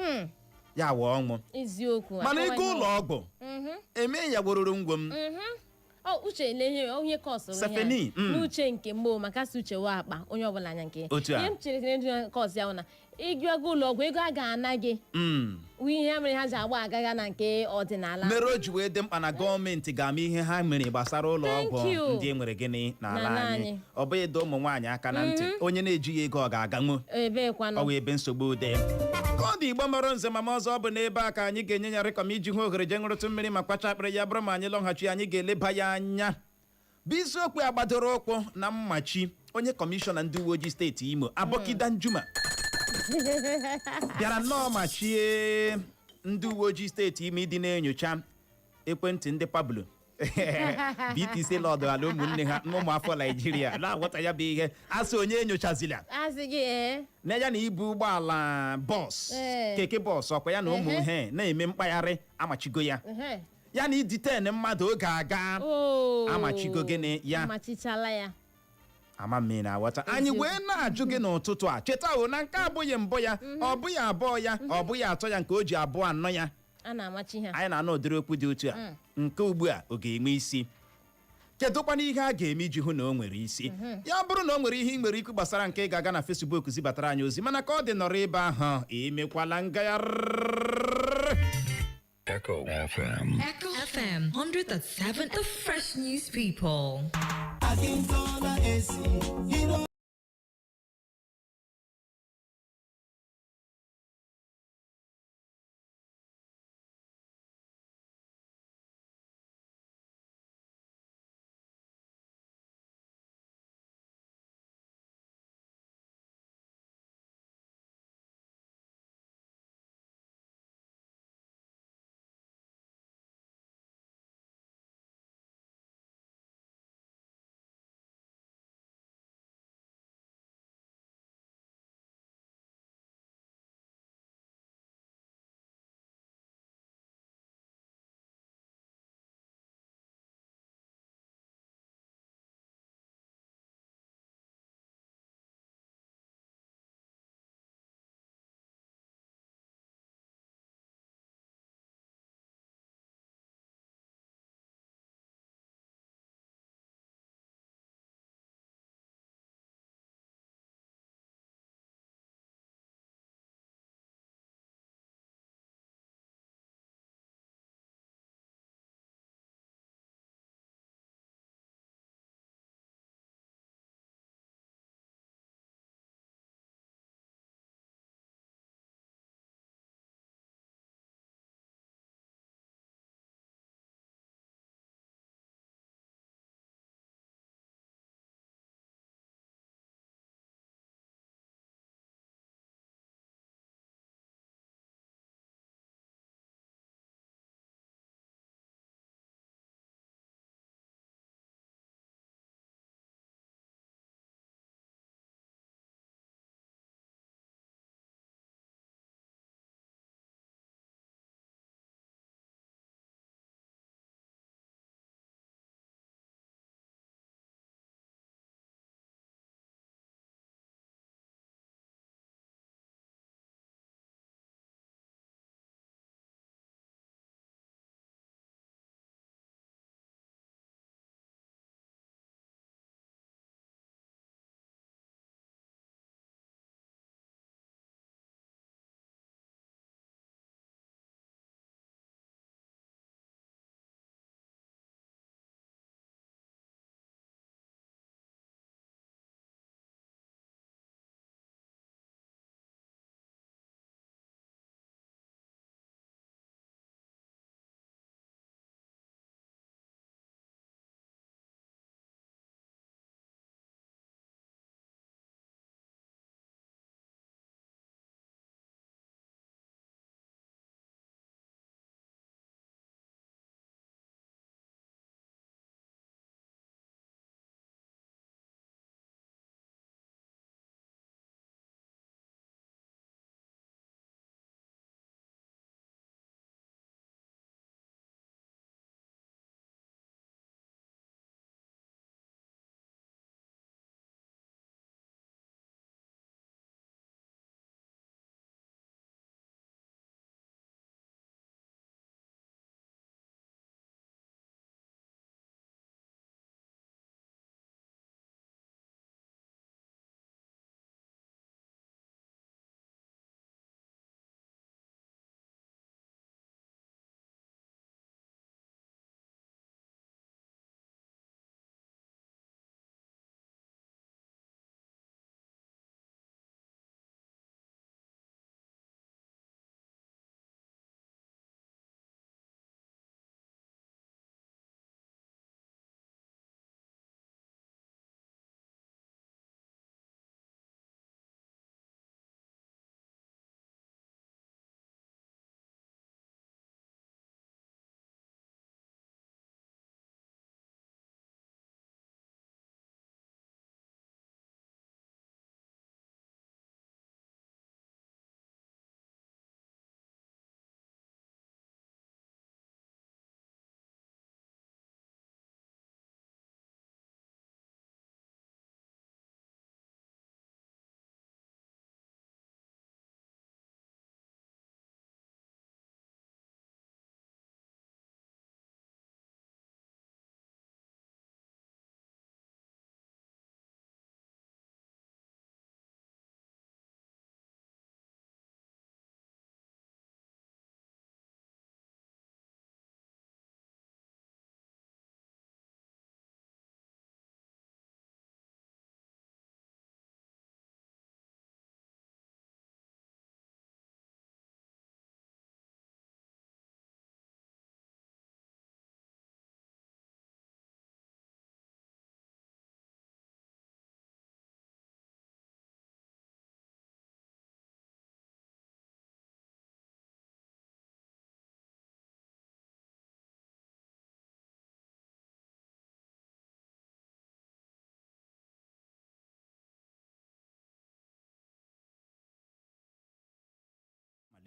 ya wee ọnwụ. Eziokwu. Mana akọwa ịga ihe ụlọ ọgwụ eme ya gbororo ngwo m. Ọ uche lehe onye kọsụrụ ihe a. Stephanie. N'uche nke mbụ, maka sị uche wa akpa onye ọbụla anya nke ya. Otu a. Ihe m chere ndị kọs ya bụ na ịgụgo ụlọ ọgwụ, ego a ga-ana gị wụ ihe ya mere ha ji agba agaga na nke ọdịnala. Mere o ji wee dị mkpa na gọọmenti ga-ama ihe ha mere gbasara ụlọ Thank ọgwụ you. ndị e nwere gịnị n'ala N'ala anyị. anyị. Ọ bụghị dị ụmụ nwaanyị aka na ntị, onye na-ejighị ego ọ ga-aganwu? Ebekwanụ? Ọ wụ ebe nsogbu dị ka ọ dị. Igbo mọrọ nze ma ọzọ, ọ bụ n'ebe a ka anyị ga-enye ya rịkọm iji hụ ohere jee ṅụrụtụ mmiri ma kpacha akpịrị. Ya bụrụ ma anyị lọghachi, anyị ga-eleba ya anya bụ isiokwu a gbadoro ụkwụ na mmachi onye kọmishọna ndị uwe ojii steeti Imo, Aboki Danjuma. Bịara nnọọ machie ndị uwe ojii steeti Imo ịdị na-enyocha ekwentị ndị Pablo BTC lọdụ ala ụmụnne ha n'ụmụafọ Naijiria na-aghọta ya bụ ihe asị onye enyochazila Asị gị ee. na ya na ibu ụgbọala bus, keke bus, ọkwa ya na ụmụ ihe na-eme mkpagharị, amachigo ya. Ya na i-detain mmadụ oge aga, Oo. amachigo gịnị ya? Amachichala ya. Ama mmiri na-aghọta anyị. Eziokwu. Wee na-ajụ gị n'ụtụtụ a, cheta o na nke abụghị mbụ ya, ọ bụghị abụọ ya, ọ bụghị atọ ya, nke o ji abụọ anọ ya. A na-amachi ha. Anyị na-anụ ụdịrị okwu dị otu a. Nke ugbu a, ọ ga-enwe isi? Kedụkwana ihe a ga-eme iji hụ na o nwere isi? Ya bụrụ na o nwere ihe ị nwere ikwu gbasara nke, ị ga-aga na Facebook zibatara anyị ozi, mana ka ọ dị nọrọ ebe ahụ, emekwala ngagharị. Echo FM. Echo FM 100.7, the fresh news people. Akintola AC, Hero.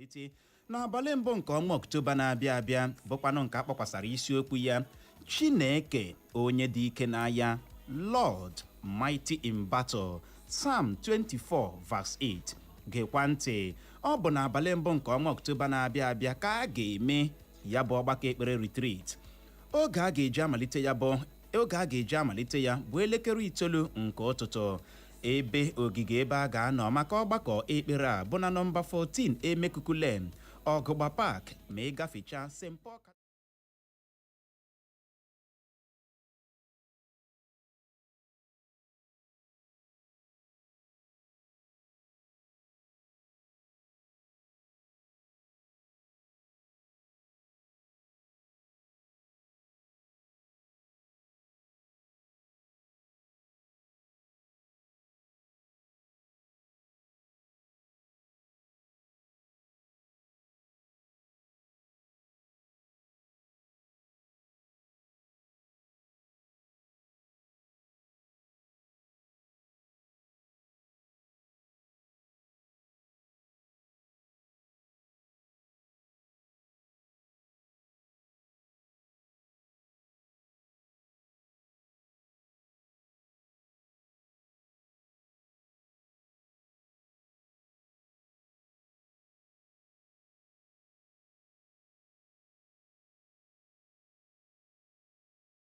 Ga-amalite n'abalị mbụ nke ọnwa Ọktoba na-abịa abịa, bụkwanụ nke a kpọkwasara isiokwu ya "Chineke onye dị ike n'agha", Lord Mighty in Battle, Psalm 24 verse 8. Gekwa ntị, ọ bụ n'abalị mbụ nke ọnwa Ọktoba na-abịa abịa ka a ga-eme ya bụ ọgbakọ ekpere retreat. Oge a ga-eji amalite ya bụ elekere 9 nke ụtụtụ. Ebe ogige ebe a ga-anọ maka ọgbakọ ekpere a bụ na nọmba 14 Emekuku Lane, Ọgụgba Park, ma ị gafechaa St. Paul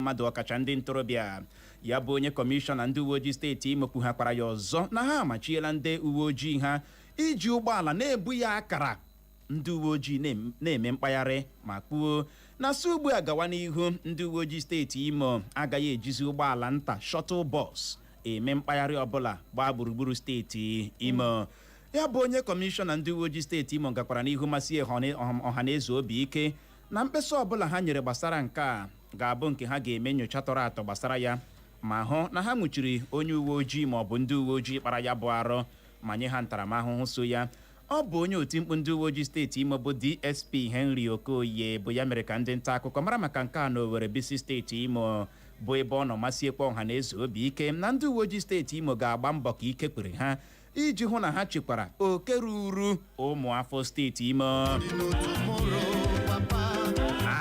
mmadụ, ọkacha ndị ntorobịa. Ya bụ onye kọmishọna ndị uwe ojii steeti Imo kwughakwara ya ọzọ na ha amachiela ndị uwe ojii ha iji ụgbọala na-ebu ya akara ndị uwe ojii na-eme mkpagharị, ma kwuo na si ugbu a gawa n'ihu, ndị uwe ojii steeti Imo agaghị ejizi ụgbọala nta shuttle bus eme mkpagharị ọbụla gbaa gburugburu steeti Imo. Ya bụ onye kọmishọna ndị uwe ojii steeti Imo gakwara n'ihu masị ọha na eze obi ike na mkpesa ọbụla ha nyere gbasara nke a ga-abụ nke ha ga-eme nyocha tọrọ atọ gbasara ya, ma hụ na ha nwụchiri onye uwe ojii ma ọ bụ ndị uwe ojii kpara ya bụ arụ, ma nye ha ntaramahụhụ so ya. Ọ bụ onye otimkpu ndị uwe ojii steeti Imo bụ DSP Henry Okoye bụ ya mere ka ndị nta akụkọ mara maka nke a n'Owerri, bisi steeti Imo, bụ ebe ọ nọ masiekwa ọha na eze obi ike na ndị uwe ojii steeti Imo ga-agba mbọ ka ike kwere ha iji hụ na ha chekwara oke ruru ụmụ afọ steeti Imo.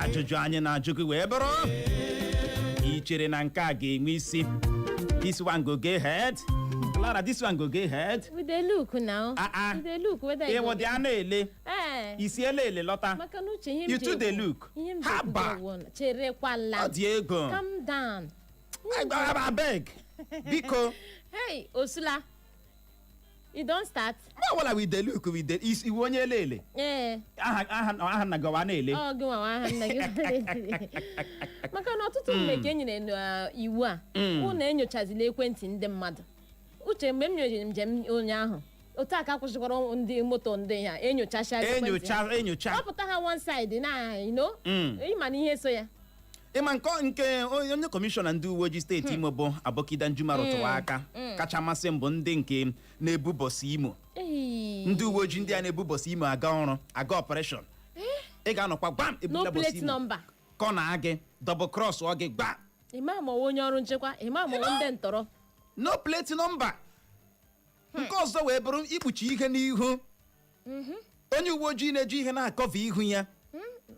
Ajụjụ anyị na-ajụ gị wee bụrụ, ị chere na nke a ga-enwe isi? This one go get head, Clara, this one go get head. We dey look now. Ah, ah. We dey look whether e Ịwụ go dị a na-ele. Ee. Isi ele ele lọta. Maka na uche, ihe m You ji too dey ekwu- look. Ihe m ji ekwu Haba. gị wụ na- cherekwala. Ọ dị ego. Calm down. Abeg, biko. Hey, Osula, you don start? Ma wala, we dey look, we dey iwu onye ele ele. Ee. Aha nna gị ọwa na-ele. Ọ gị nwa aha nna gị, maka na ọtụtụ mgbe ka e nyere n'iwu a, unu enyochazila ekwentị ndị mmadụ. Uche, mgbe m nyere njem ụnyaahụ, otu a ka akwụsịkwara ndị moto ndị ha enyochacha ekwentị Enyocha. ha. Enyocha. Kpọpụta ha one side na ịma na ihe so ya. Ịma nke onye kọmishọna ndị uwe ojii steeti Imo bụ Aboki Danjuma rụtụrụ aka kacha masị m bụ ndị nke na-ebu bọs Imo. Ei. Ndị uwe ojii ndị a na-ebu bọs Imo aga ọrụ, aga operation, ị ga-anọkwa gbam No ebula bọs plate Imo number. Kọ na gị double cross ọ gị gba. Ịma ma ọwụ onye ọrụ nchekwa, ịma ma ọwụ ndị ntọrọ. No plate number. Nke ọzọ wee bụrụ ikpuchi ihe n'ihu. Onye uwe ojii na-eji ihe na-acover ihu ya.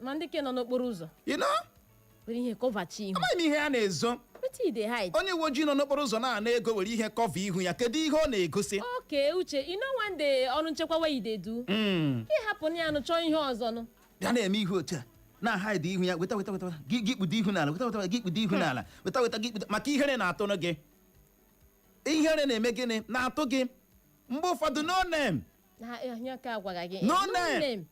Ma ndị ke nọ n'okporo ụzọ were ihe coverchi ihu. Amaghị m ihe a na-ezo. Wetin you dey hide? Onye uwe ojii nọ n'okporo ụzọ na-ana ego were ihe cover ihu ya, kedu ihe ọ na-egosi? Okay, Uche, you know one day ọrụ nchekwa wey you dey do, ị hapụ na ya nụ chọọ ihe ọzọ nụ. Bịa na-eme ihu otu a na-ahide ihu ya, weta weta weta, gị kpudo ihu n'ala, weta weta, gị kpudo ihu n'ala, weta weta, gị kpudo, maka ihere na-atụnụ gị. Ihere na-eme gịnị? Na-atụ gị mgbe ụfọdụ. No name. Na ihe ka agwaga gị. No name.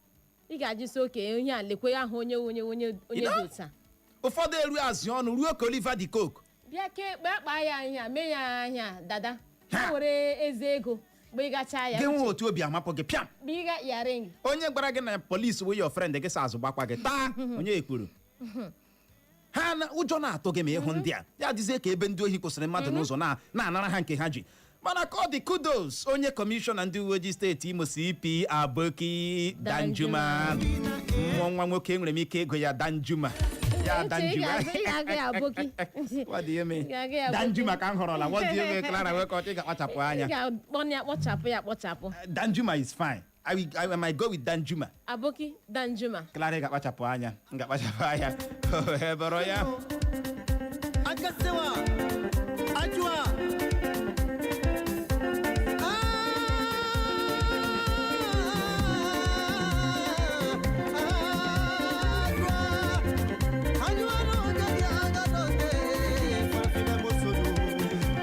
Ị ga-ajụsi oke onye a, lekwe ahụ onye You know? dị otu a. Ụfọdụ eru azụ ọnụ ruo ka Oliver de Coque. Bịa ke kpaa kpaa ya ahịa, mee ya ahịa dada. Ha. Ha were eze ego mgbe ị gachaa ya. Gị nwe otu obi amapụ gị pịam. Mgbe ị ga yaring. Onye gwara gị na polisi wụ your friend gị sa azụ gbakwa gị taa, onye ekwuru ha na ụjọ na-atụ gị ma ịhụ ndị a, ya dịzie ka ebe ndị ohi kwụsịrị mmadụ n'ụzọ na-anara ha nke ha ji. Mana ka ọ dị, kudos onye kọmishọna ndị uwe ojii steeti Imo, CP Aboki Danjuma. Mmụọ nwa nwoke, enwere m ike ịgụ ya Danjuma ya. Uche, ị Danjuma. ga-agụ ya aboki. What do you mean? Ị ga-agụ ya aboki. Danjuma ka m họrọla. What do you mean, Clara? Wee ka ọ ga-akpachapụ Ị anya. ga-akpọ ya kpọchapụ ya kpọchapụ. Danjuma is fine. I might go with Danjuma. Aboki Danjuma. Clara ga-akpachapụ anya, m ga-akpachapụ anya bụrụ ya. Agasewa ajua.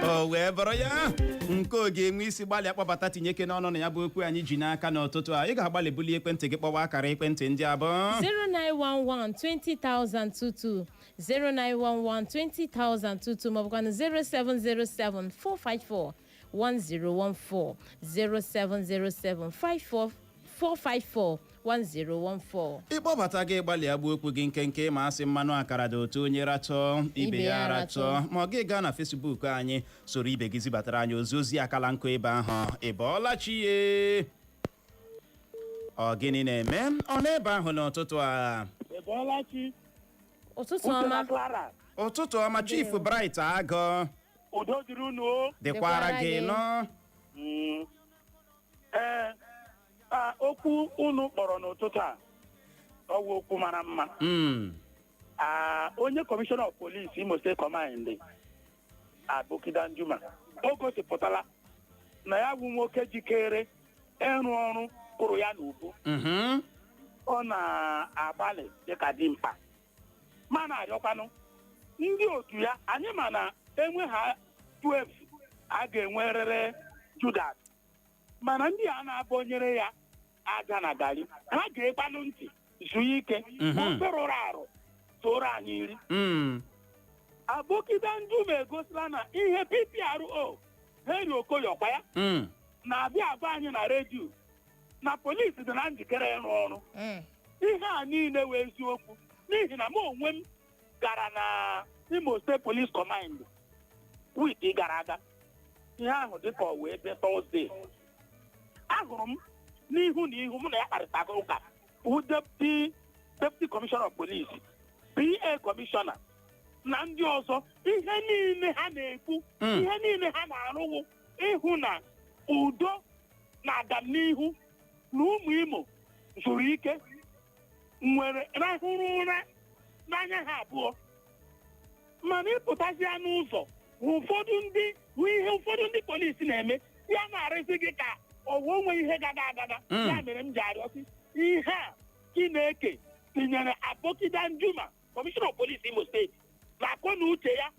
O wee bụrụ ya, nke oge enwe isi, gbalịa kpọbata, tinyeke n'ọnụ na ya bụ okwu anyị ji n'aka n'ụtụtụ a. Ị ga-agbalị bulie ekwentị gị, kpọwa akara ekwentị ndị abụọ: 0911 20022, 0911 20022, maọbụkwanụ 0707 454 1014, 0707 54 454 1014. Ịkpọbata gị, gbalịa gbuo okwu gị nkenke, ma asị mmanụ akara dị otu onye ratọ ibe ya ratọ, ma ọ gị gaa na Facebook anyị, soro ibe gị zibatara anyị ozi. Ozi akala nkụ ebe ahụ. Ị bọọla chi ye? Ọ gịnị na-eme ọ n'ebe ahụ n'ụtụtụ a? Ebọọlachi. Ụtụtụ ọma. Clara. Ụtụtụ ọma, Chief Bright Agụ. Udo dịrị unu o. Dịkwara Dịkwara gị gị. nọ. Ee, okwu unu kpọrọ n'ụtụtụ a, ọ wụ okwu mara mma. Onye Commissioner of Police, Imo State Command, Aboki Danjuma, o gosipụtala na ya bụ nwoke jikere ịrụ ọrụ kụrụ ya n'ubu. Ọ na-agbalị dịka dimkpa, mana arịọkwanụ ndị otu ya, anyị ma na enwe ha 12, a ga-enwerịrị Judas, mana ndị a na-abọnyere ya aja na gari, ha ga-ekpanụ ntị zuo ike. Ofe rụrụ arụ tụrụ anyị nri. Aboki Danjuma egosila na ihe PPRO Henry Okoye ọkwa ya na-abịa agwa anyị na redio na polisi dị na njikere ịrụ ọrụ. Ihe a niile wee eziokwu, n'ihi na mụ onwe m gara na Imo State Police Command wiiki gara aga. Ihe ahụ dịka ọ wee bịa Thursday, ahụrụ m n'ihu na ihu, mụ na ya kparịta ụka, wụ deputy commissioner of police, PA commissioner na ndị ọzọ. Ihe niile ha na-ekwu, ihe niile ha na-arụwụ ịhụ na udo na agamnihu na ụmụ Imo zuru ike, nwere rahụrụ ụra n'anya ha abụọ. Mana ịpụtazịa n'ụzọ hụ ụfọdụ ndị, hụ ihe ụfọdụ ndị polisi na-eme, ya na-arịsị gị ka ọwa onwe ihe gaga agaga. Ya mere m ji arịọsị ihe a Chineke tinyere Aboki Danjuma, Commissioner of Police Imo State, na akọ na uche ya,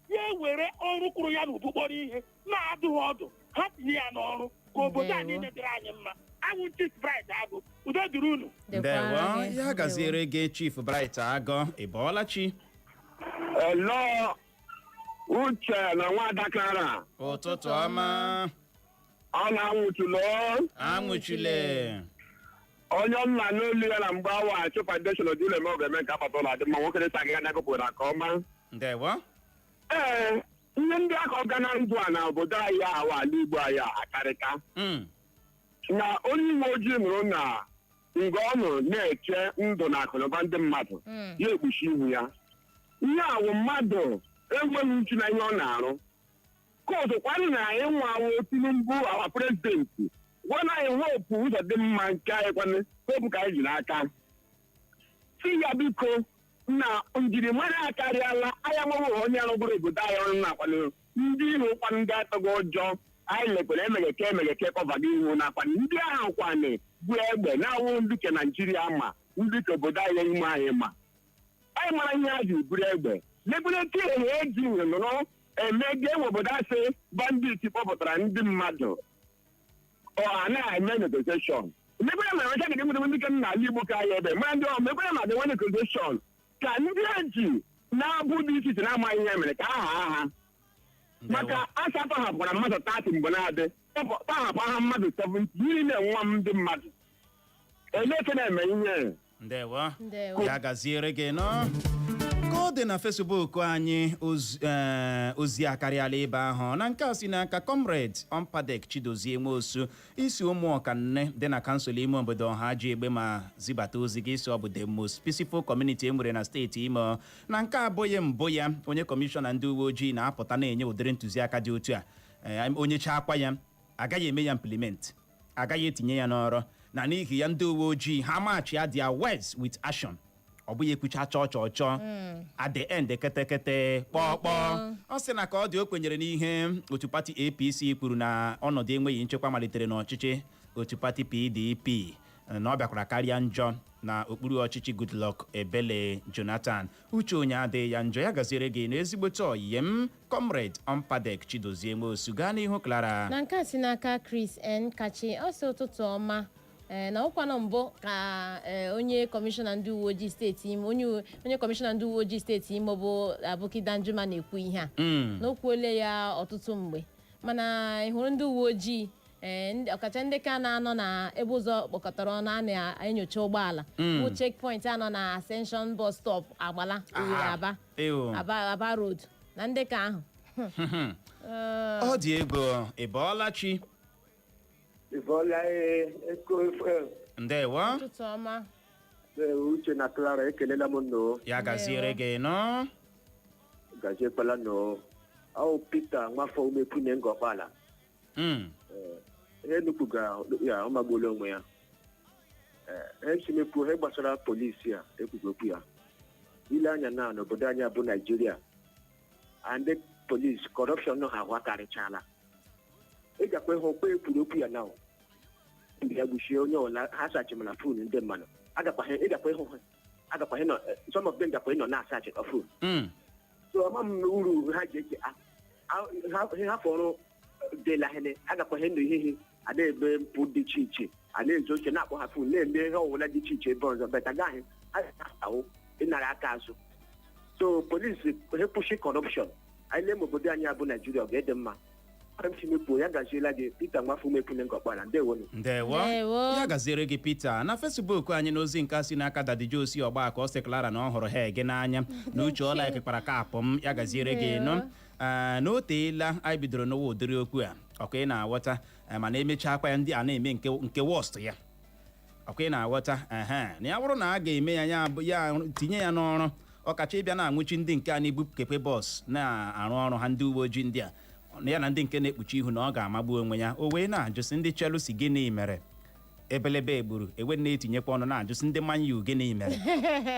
ya ewere ọrụ kwụrụ ya n'ubu kpọrọ ihe, na-adụghị ọdụ, ha tinye ya n'ọrụ ka obodo a Ndewo. niile dịrị anyị mma. Awụ Chief Bright Agụ, udo dịrị unu. Dịkwara Ndewo. gị. Ya gaziere gị, Chief Bright Agụ. Ị bọọla chi? Hello, Uche na Nwada Clara. Ụtụtụ ọma. Ọ na-anwụchulu. Anwụchule. Onye nna n'olu ya na mgbe awa achụ foundation ojule eme oge eme nke akpata ụlọ adị mma, nwoke dịta gị na ka ọma. Ndewo. Ee, ihe ndị aka ọga na ndụ a na obodo anyị ahụ, ala Igbo anyị a, akarịka. Na onye uwe ojii nụrụ na nga ọ nụrụ na-eche ndụ na akụnụba ndị mmadụ, ya ekpuchi ihu ya. Ihe awụ mmadụ enweghị uchu na ihe ọ na-arụ. Kootu kwanụ na anyị nwawo Tinubu, our president, gwana anyị Hope Ụzọdịmma nke anyị kwanụ, Hope ka anyị ji n'aka, si ya biko, na njirimara akarịala anya nwewe onye arụgoro obodo anyị ọrụ na-akwado ndị iro kwanụ, ndị atọghị ụjọ anyị lekwere emegheke emegheke kọvago ihu nakwa ndị ahụ kwanị bụ egbe na-awụ ndị ke Naijiria, ma ndị ke obodo anyị ime anyị, ma anyị mara ihe ha ji buru egbe lekwere ehe eji nụrụ emege enwe obodo asị bandit kpọpụtara ndị mmadụ, ọ a na-eme negotiation. Mekwere na emecha ga enwere ndị ke n'ala Igbo ka anyị ebe mara ndị ọ mekwere na adịnwe negotiation ka ndị eji na-abụ dị iche iche na-amaghị ihe mere ka aha aha maka asa tọhapụkwara mmadụ 30 mgbe na-adị tọhapụ aha mmadụ 70 niile nwa m ndị mmadụ eleke na-eme ihe. Ndewo. Ndewo. Ya gaziere gị nọ. Ka ọ dị na Facebook anyị, ozi akarịala ebe ahụ. Na nke a si n'aka Comrade Ompadek Chidozie Nwosu, isi ụmụ ọkanne dị na kansụl ime obodo ọha ji egbe ma zibata ozi gị, isi ọ bụ the most peaceful community e nwere na steeti Imo. Na nke abụghị mbụ ya onye kọmishọna ndị uwe ojii na-apụta na-enye ụdịrị ntụziaka dị otu a. Onye chakwa ya agaghị eme ya implement, agaghị etinye ya n'ọrụ. Na n'ihi ya, ndị uwe ojii ha match ya their words with action. Ọ bụghị ekwucha chọọ chọọ chọọ, at the end ketekete kpọọ kpọọ. Ọ sị na ka ọ dị, o kwenyere n'ihe otu pati APC kwuru na ọnọdụ enweghị nchekwa malitere n'ọchịchị otu pati PDP, na ọ bịakwara karịa njọ na okpuru ọchịchị Goodluck Ebele Jonathan. Uche onye adịghị ya njọ. Ya gaziere gị na ezigbote ọyị m, Comrade Ompadek Chidozie Nwosu. Gaa n'ihu, Clara. Na nke a si n'aka Chris N Kachi, ọ sị, ụtụtụ ọma. Ee, na ọkwanụ mbụ ka ee, onye kọmishọna ndị uwe ojii steeti Imo, onye kọmishọna ndị uwe ojii steeti Imo bụ Aboki Danjuma na-ekwu ihe a, na o kwuole ya ọtụtụ mgbe. Mana ị hụrụ ndị uwe ojii, ee, ọkacha ndị ka na-anọ na ebe ụzọ kpọkọtara ọnụ a na-enyocha ụgbọala, bụ checkpoint anọ na Ascension bus stop, Agbala, Owerri, Aba, Aba, Aba Road, na ndị ka ahụ. Ọ dị egwu. Ị bọọla chi? Ịbọọla Eko FM. Ndewo. Ụtụtụ ọma. Uche na Clara, ekelela m nnọọ. Ya gaziere gị nọ. Gaziekwala nnọọ. Ọ Peter Nwafọ Umepune Ngọkpala. Ihe nupụga ya, ọ magbuola onwe ya. Ee, esimekwu ihe gbasara polisi a ekwugo okwu ya. Ile anya na n'obodo anyị bụ Naijiria, and ndị polisi corruption ha ahụ akarịchala. Ị gakwa ịhụ okwu ekwuru okwu ya na ndị ya gbuchie onye ọla ha sachimara phone ndị mmadụ. Agakwa ị gakwa ịhụ ha, agakwa ịnọ, some of them gakwa ịnọ na-asachi phone. So ama m uru ha ji eche ha fọrọ dela hene. Agakwa ihe nọ ihe a na-eme mpụ dị iche iche, a na-ezo oche, na-akpọ ha phone, na-eme ihe ọwụla dị iche iche ebe ọzọ, but agaghị ahụ ịnara aka azụ. So polisi hepụshi corruption anyị lee ma obodo anyị abụ Naijiria ọ ga-ede mma. Mpu ya gaziela gị. Peter Nwafọ Umepune Ngọkpala, ndewonu. Ndewo. Ndewo. Ya gaziere gị, Peter. Na Facebook anyị, n'ozi nke a si n'aka Dadi Josi Ọgba ka ọ sị Clara na ọ hụrụ ha ege n'anya na uche ọ likekwara kapụ m. Ya gaziere gị nụ. Ee, na o teela anyị bidoro n'ụwa ụdịrị okwu a, ọkwa ị na-aghọta? Ee, mana emechakwa ya, ndị a na-eme nke worst ya, ọkwa ị na-aghọta? Ehe, na ya bụrụ na a ga-eme ya, ya tinye ya n'ọrụ, ọkacha ịbịa na-anwụchi ndị nke a na-ebu keke bus na-arụ ọrụ ha, ndị uwe ojii ndị a ya na ndị nke na-ekpuchi ihu, na ọ ga-amagbu onwe ya. O wee na-ajụsị ndị Chelsea gịnị mere ebelebe egburu ewe na-etinyekwa ọnụ, na-ajụsị ndị Man U gịnị mere.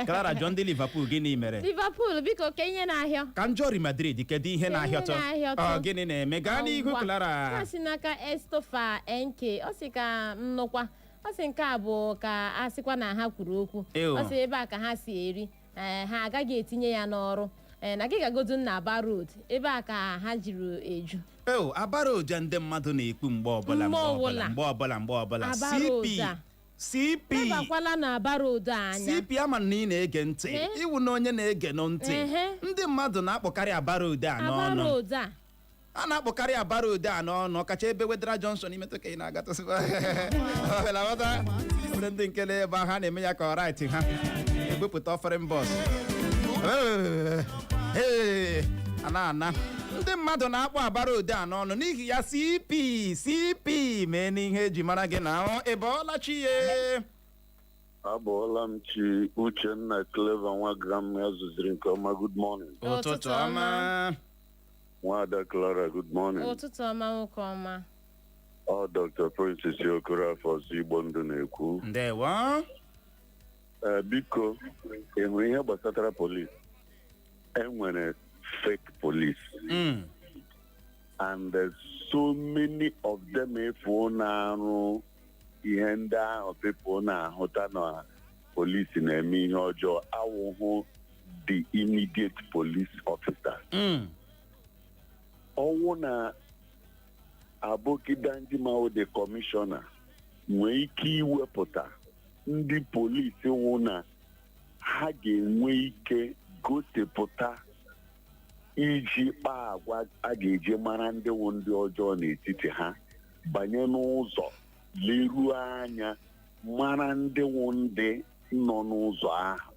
Clara, jụọ ndị Liverpool gịnị mere. Liverpool, biko, ke ihe na-ahịọ. Ka m jụọ Real Madrid, kedu ihe na-ahịọtọ? Na-ahịọtọ? Ọ gịnị na-eme? Gaa n'ihu. Ọgwa. Clara. Ọ si n'aka Estofa NK, ọ sị ka m nụkwa, ọ sị nke a bụ ka a sịkwa na ha kwuru okwu. Ew. Ọ sị ebe a ka ha si eri. Ee, ha agaghị etinye ya n'ọrụ. Ee, na gị gagodu na Aba Road, ebe a ka ha jiri eju. Eo, Aba Road a ndị mmadụ na-ekwu mgbe ọbụla, Mgbe mgbe ọbụla, ọbụla. mgbe ọbụla, mgbe ọbụla. Aba CP Road a. CP Ebakwala na Aba Road a anya. CP, ama na ị na-ege ntị. Eh? Iwu na onye na-ege nụ ntị. Ndị mmadụ na-akpọkarị Aba Road a Aba n'ọnụ. Road a. A na-akpọkarị Aba Road a n'ọnụ, ọkacha ebe Wetheral Junction imetụ ka ị na-agatụsị ghọta. Ndị nke na-ebe ahụ, ha na-eme ya ka ọ right ha ebupụta offering bus. Ee, a na-ana ndị mmadụ na-akpọ Aba Road a n'ọnụ. N'ihi ya, CP, CP, mee n'ihe eji mara gị na ahụ. Ị bọọla chi ye? Abọọla m chi, Uchenna Clever nwa gram ya zụziri nke ọma. Good morning. Ụtụtụ ọma. Nwada Clara, good morning. Ụtụtụ ọma, nwoke ọma. Ọ Dr. Princess Okorafor si Igbo Ndụ na-ekwu. Ndewo. Ee, biko, ị hụrụ ihe gbasatara police? Enwere fake police and there's so many of them efu na-arụ ihe ndị ahụ people na-ahụta na polisi na-eme ihe ọjọọ awụhụ the immediate police officers. Ọnwụ na Aboki Danjuma wụ the commissioner nwee ike iwepụta ndị polisi wụ na ha ga-enwe ike gosipụta iji kpaa agwa a ga-eji mara ndị wụ ndị ọjọọ n'etiti ha, banye n'ụzọ, leruo anya, mara ndị wụ ndị nọ n'ụzọ ahụ.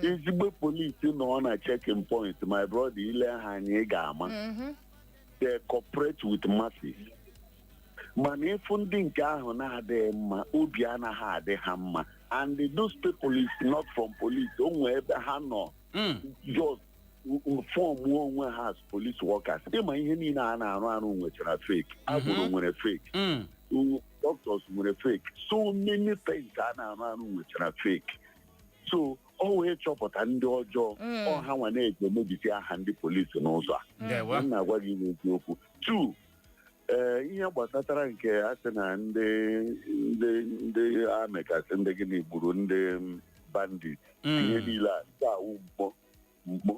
Ezigbo polisi nọ na checking point, my brother, ile ha anya, ị ga-ama. They cooperate with masses. Mana ịfụ ndị nke ahụ na-adịghị mma, obi anaghị adị ha mma, and those people is not from police. O nwee ebe ha nọ just form onwe ha as police workers. Ịma ihe niile a na-arụ arụ nwechara fake agboro, nwere fake. Doctors nwere fake. So many things a na-arụ arụ nwechara fake. So ọ wee chọpụta ndị ọjọọ, ọ ha nwa na-eji emebisi aha ndị polisi n'ụzọ a. Ndewo. M na-agwa gị bụ eziokwu. Two, ee, ihe gbasatara nke a sị na ndị amị kasị ndị gịnị gburu ndị bandit, ihe niile a, nke awụ mkpọ mkpọ,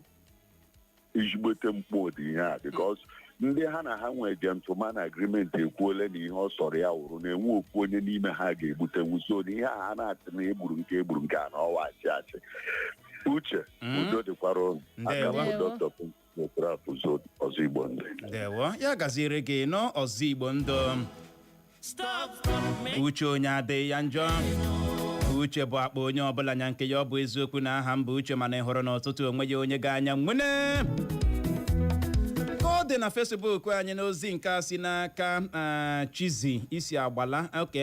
ezigbote mkpọ dị ihe a, because ndị ha na ha nwee gentleman agreement ekwuole na ihe ọ sọrọ ya wụrụ na-enwe okwu onye n'ime ha ga-egbutenwu. So na ihe a ha na-achị na egburu nke egburu nke a na ọwa achị achị. Uche, udo dịkwara ụnụ. Aka m bụ Ndewo. Dr. Okorafor, ọzọ Igbo ndị. Ndewo, ya gaziere gị nọ, ọzọ Igbo ndụ. Uche onye adịghị ya njọ. Uche bụ akpa onye ọbụla nya nke ya. Ọ bụ eziokwu na aha m bụ Uche, mana ị hụrụ n'ọtụtụ onwe ya onye ga-anya nwene ka ọ dị na Facebook anyị. N'ozi nke a si n'aka Chizi isi agbala oke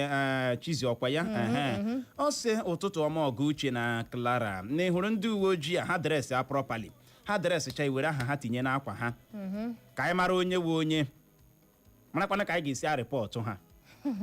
Chizi ọkwa ya. Ehe. Ọ sị, "Ụtụtụ ọma, ọgụ Uche na Clara. Na ị hụrụ ndị uwe ojii a, ha dress a properly, ha dress cha, iwere aha ha tinye n'akwa ha ka anyị mara onye wu onye, marakwana ka anyị ga-esi a report ha.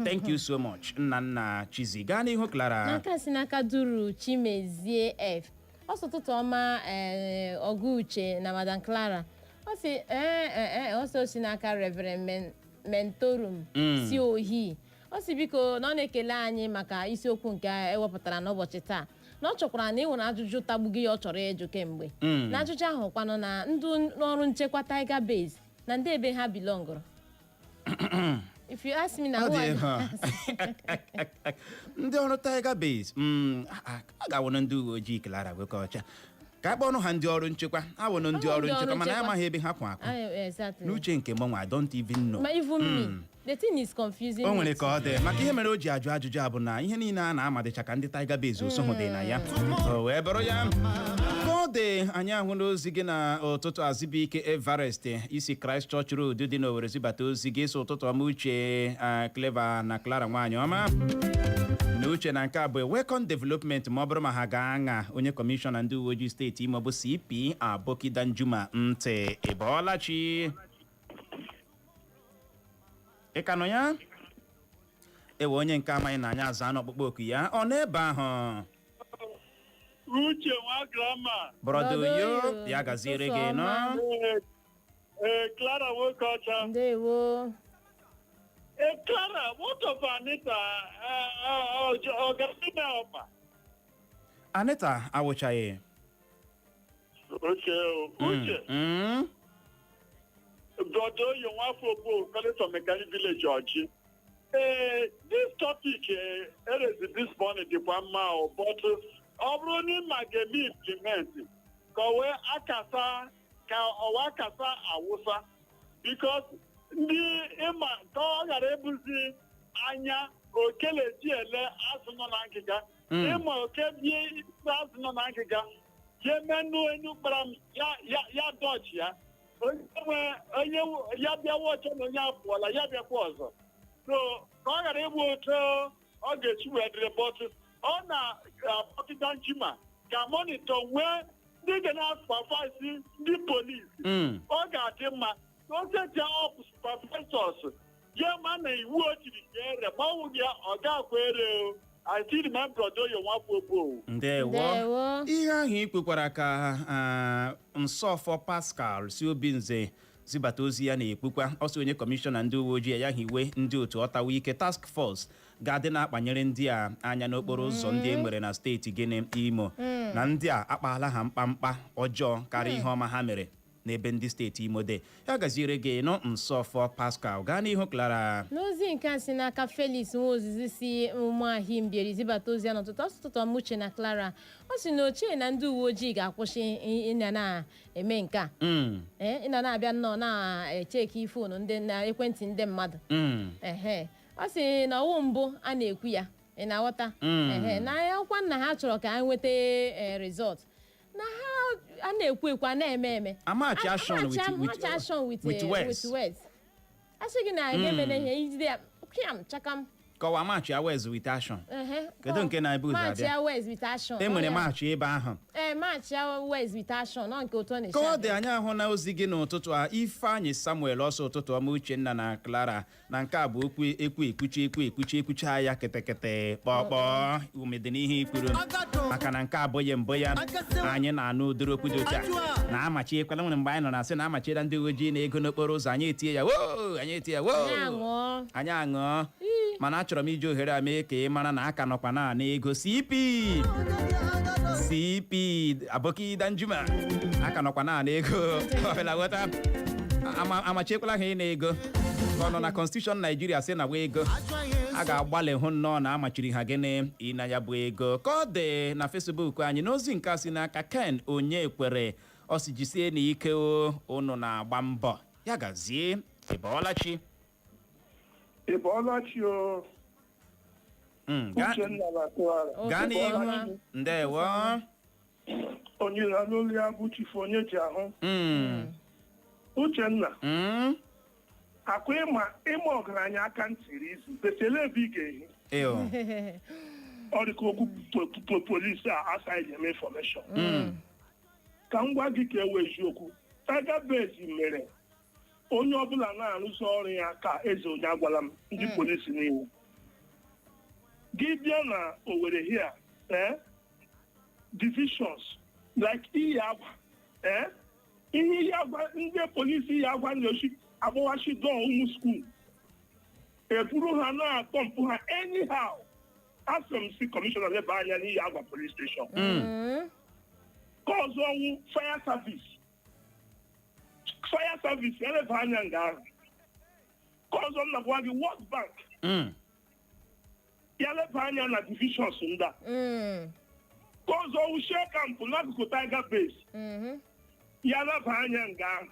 Thank you so much, nna nna Chizi." Gaa n'ihu, Clara. N'aka si n'aka Duru Chimezie F, ọsọ, "Ụtụtụ ọma, ee, ọgụ Uche na Madam Clara." Ọ sị ee ee, ọsọ si n'aka Reverend Mentorum si ohi. Ọ sị biko na ọ na-ekele anyị maka isiokwu nke ewepụtara n'ụbọchị taa, na ọ chọkwara na ị nwere ajụjụ tagbugo ya ọ chọrọ ịjụ kemgbe, na ajụjụ ahụ kwanụ na ndị ọrụ nchekwa Tiger Base na ndị ebe ha belongụrụ. If you ask me na Ọ who dị I egwu. Ndị ọrụ Tiger Base, a ga-awụnụ ndị uwe ojii, Clara nwoke ọcha, ka a kpọọnụ ha ndị ọrụ nchekwa, awụnụ ndị Ọ bụ ọrụ ndị ọrụ nchekwa, mana nchekwa. amaghị ebe ha kwụ akwụ. Ah, exactly. N'uche nke mụ nwa, I don't even know. Ma even me, the thing is confusing O me. nwere ka ọ dị, maka ihe mere o ji ajụ ajụjụ a bụ na ihe niile a na-amadịcha ka ndị Tiger Base osohụ dị na ya. O wee bụrụ ya ka ọ dị. Anyị ahụla ozi gị na ụtụtụ. Azibike Everest isi Christ Church Road dị n'Owerri zibata ozi gị, so, "Ụtụtụ ọma, Uche, Clever na Clara nwaanyị ọma." Na uche na nke a bụ welcome development ma ọ bụrụ ma ha ga-aṅa onye kọmishọna ndị uwe ojii steeti Imo bụ CP Aboki Danjuma ntị. Ị bọọla chi? Ị ka nọ ya? Ewe onye nke amaghị na anyị aza n'ọkpụkpọ oku ya, ọ n'ebe ahụ. Uche nwa grama. Brother Oyo, Brother. ya gaziere Ụtụtụ gị nọ. ọma. Ee, Clara nwoke ọcha. Ndewo. Ee, Clara, what of Anita? Ọ ga-eme ọkpa? Anita awụchaghị. Uche, Uche. Brother Oyo nwafọ Obo, calling from Mechanic Village, Ọchị. Ee, this topic erezi this morning dịkwa mma o, but ọ bụrụ na ịma ga-eme implement ka o wee akasa ka ọwa akasa awụsa, because ndị ịma ka ọ ghara ịbụzi anya okeleji ele azụ nọ na ngịga. Ịma oke bie isi azụ nọ na ngịga jee menụ enu kpara m ya ya ya dọchi ya onye nwe onye ya bịawa ọchọ na onye apụọla ya bịakwa ọzọ, so ka ọ ghara ịbụ otu ọ ga-esi wee dịrị. But ọ na-akpọkịta njima ka monitor nwee ndị ga na-supervise ndị polisi. Ọ ga-adị mma ka o set up supervisors jee ma na iwu o jiri ka ere ma ọ wụghị ya ọ ga-akwa ere o. I still remember Brother Oyo nwafọ Obo. Ndewo. Ndewo. Ihe ahụ i kwekwara ka Nsọfọ Pascal si Obinze zibata ozi ya na-ekwukwa ọsọ onye kọmishọna ndị uwe ojii ya hiwe ndị otu ọtawa ike task force ga-adị na-akpanyere ndị a anya n'okporo ụzọ ndị e nwere na steeti gịnị Imo, na ndị a akpaala ha mkpamkpa ọjọọ karịa ihe ọma ha mere n'ebe ndị steeti Imo dị. Ya gaziere gị nọ, Nsọfọ Pascal. Gaa n'ihu, Clara. N'ozi nke a si n'aka Felix Nwaozizi si Ụmụahịa Mbieri zibata ozi ya n'ụtụtụ ọtụtụ ọma, Uche na Clara. Ọ sị na ochie na ndị uwe ojii ga-akwụsị ịna na-eme nke a, ee, ịna na-abịa nnọọ na-echeki phone ndị na ekwentị ndị mmadụ. Ehe, ọ sị na ọwụ mbụ a na-ekwu ya, ị na-aghọta? Ehe, na akwụkwọ nna ha chọrọ ka anyị nweta result na ha a na-ekwu ekwu a na-eme eme. Amachi action Amachi action with with words. With words. A sị gị na ga emere ihe ijide ya pịam chakam. Kọwa march ya West with action. Ehe. Kedu nke na-ebu ụzọ March abịa? ya West with action. E nwere Ọ ya. march ebe ahụ. Ee, march ya West with action nọ nke otu ọ na-esi Ka ọ dị, abịa. anyị ahụ na ozi gị n'ụtụtụ a. Ifeanyị Samuel ọsọ, ụtụtụ ọma, Uchenna na Clara. Na nke a bụ okwu ekwu ekwuchi ekwu ekwuchi ekwucha ya kịtịkịtị kpọkpọ ume dị n'ihe ikwuru, maka na nke abụghị mbụ ya anyị na-anụ ụdịrị okwu dị otu a na amachi ekwela. Nwere mgbe anyị nọ na asị na amachiela ndị uwe ojii na ego n'okporo ụzọ, anyị etie ya woo, anyị etie ya woo. Anyị aṅụọ. Anyị aṅụọ, mana achọrọ m iji ohere a mee ka ị mara na aka nọkwa na ego CP CP Aboki Danjuma aka nọkwa na ego ọbụla ghọta. Amachiekwala ha ị na ego ka ọ nọ na constitution Naijiria sị na wa ego a ga-agbalị hụ nnọọ na amachiri ha gịnị ịna ya bụ ego. Ka ọ dị na Facebook anyị, n'ozi nke a si n'aka Ken Onye kwere, ọ si jisie na ike o, unu na-agba mbọ, ya gazie. Ị bọọla chi? Ị bọọla chi o. Uchenna na Clara. Gaa n'ihu, ndewo. Onye na n'olu ya bụ Chifu onye ji ahụ. Uchenna, akwa ịma ọgaranya aka ntị izu besele ebe ị ga-ehi. Ew. Ọ dị ka okwu polisi a asa eme information. Ka m gwa gị ka e wee eziokwu, Tiger Base mere onye ọbụla na-arụzi ọrụ ya ka eze. Onye agwala m ndị polisi niile gị bịa na Owerri here, divisions like iyi agwa, ihe iyi agwa, ndị polisi iyi agwa na-esi agbawachi dọọ ụmụ school, eburu ha na-atọmpụ ha anyhow. Asị m si kọmishọna leba anya n'iyi agwa police station. Ka ọzọ wụ fire service, fire service eleba anya nga ahụ. Ka ọzọ m na-agwa gị, World Bank ya leba anya na divisions ndị a. Ka ọzọ wụ Shell Camp n'akụkụ Tiger Base, ya leba anya nga ahụ.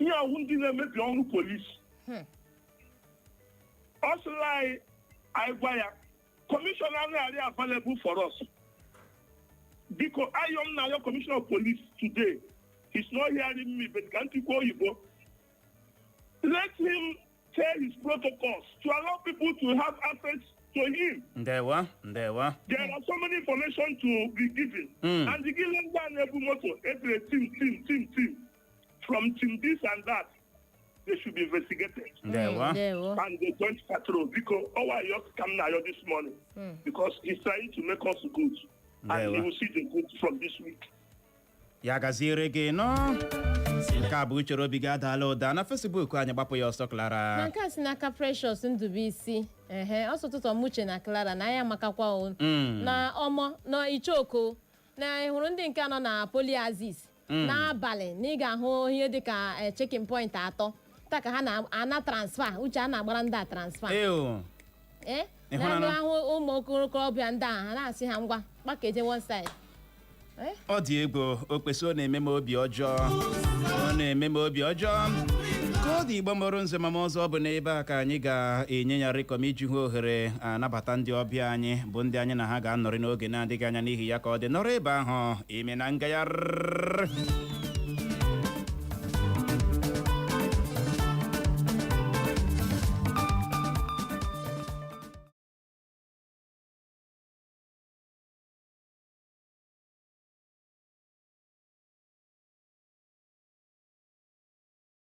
Ihe ọwụ ndị na-emebi ọrụ polisi, ọ sịla anyị anyị gwa ya kọmishọna na-arị available for us. Biko, ayọ m na-ayọ commissioner of police today, he's not hearing me, but ka ntikwa oyibo, let him tell his protocols to allow people to have access to him. Ndewo, ndewo. There are so many information to be given. And the given ndị a na-ebu moto ebere team, team, team, team, from team this and that, they should be investigated. Ndewo. Ndewo. And the joint patrol, because our ayọ come now this morning, because he's trying to make us good and Ndewo. he will see the good from this week. Ya gaziere gị nọ. Nke a bụ uchere obi gị adaala ụda na Facebook anyị. Gbapụ ya ọsọ, Na Clara. nke a si n'aka Precious Ndubuisi. Ehe, ọsọ ụtụtụ ọma, Uche na Clara, na ya amakakwa o. Na ọmọ na ichoko na ị hụrụ ndị nke nọ na poliazis n'abalị na ị ga-ahụ ihe dịka checking point atọ taa ka ha na-ana transfer. Uche, a na-agbara ndị a transfer. Eo. Ee. Ị hụrụ na na- ahụ ụmụ okorobịa ndị a, ha na-asị ha ngwa kpakeje one side. Eh? Ọ dị egwu o kwesị. Ọ na-eme m obi ọjọọ, ọ na-eme m obi ọjọọ. Ka ọ dị, Igbo mụrụ nze mama ọzọ, ọ bụ n'ebe a ka anyị ga-enye ya rịkọm iji hụ ohere anabata ndị ọbịa anyị bụ ndị anyị na ha ga-anọrị n'oge na-adịghị anya. N'ihi ya, ka ọ dị, nọrọ ebe ahụ ime na ngagharị.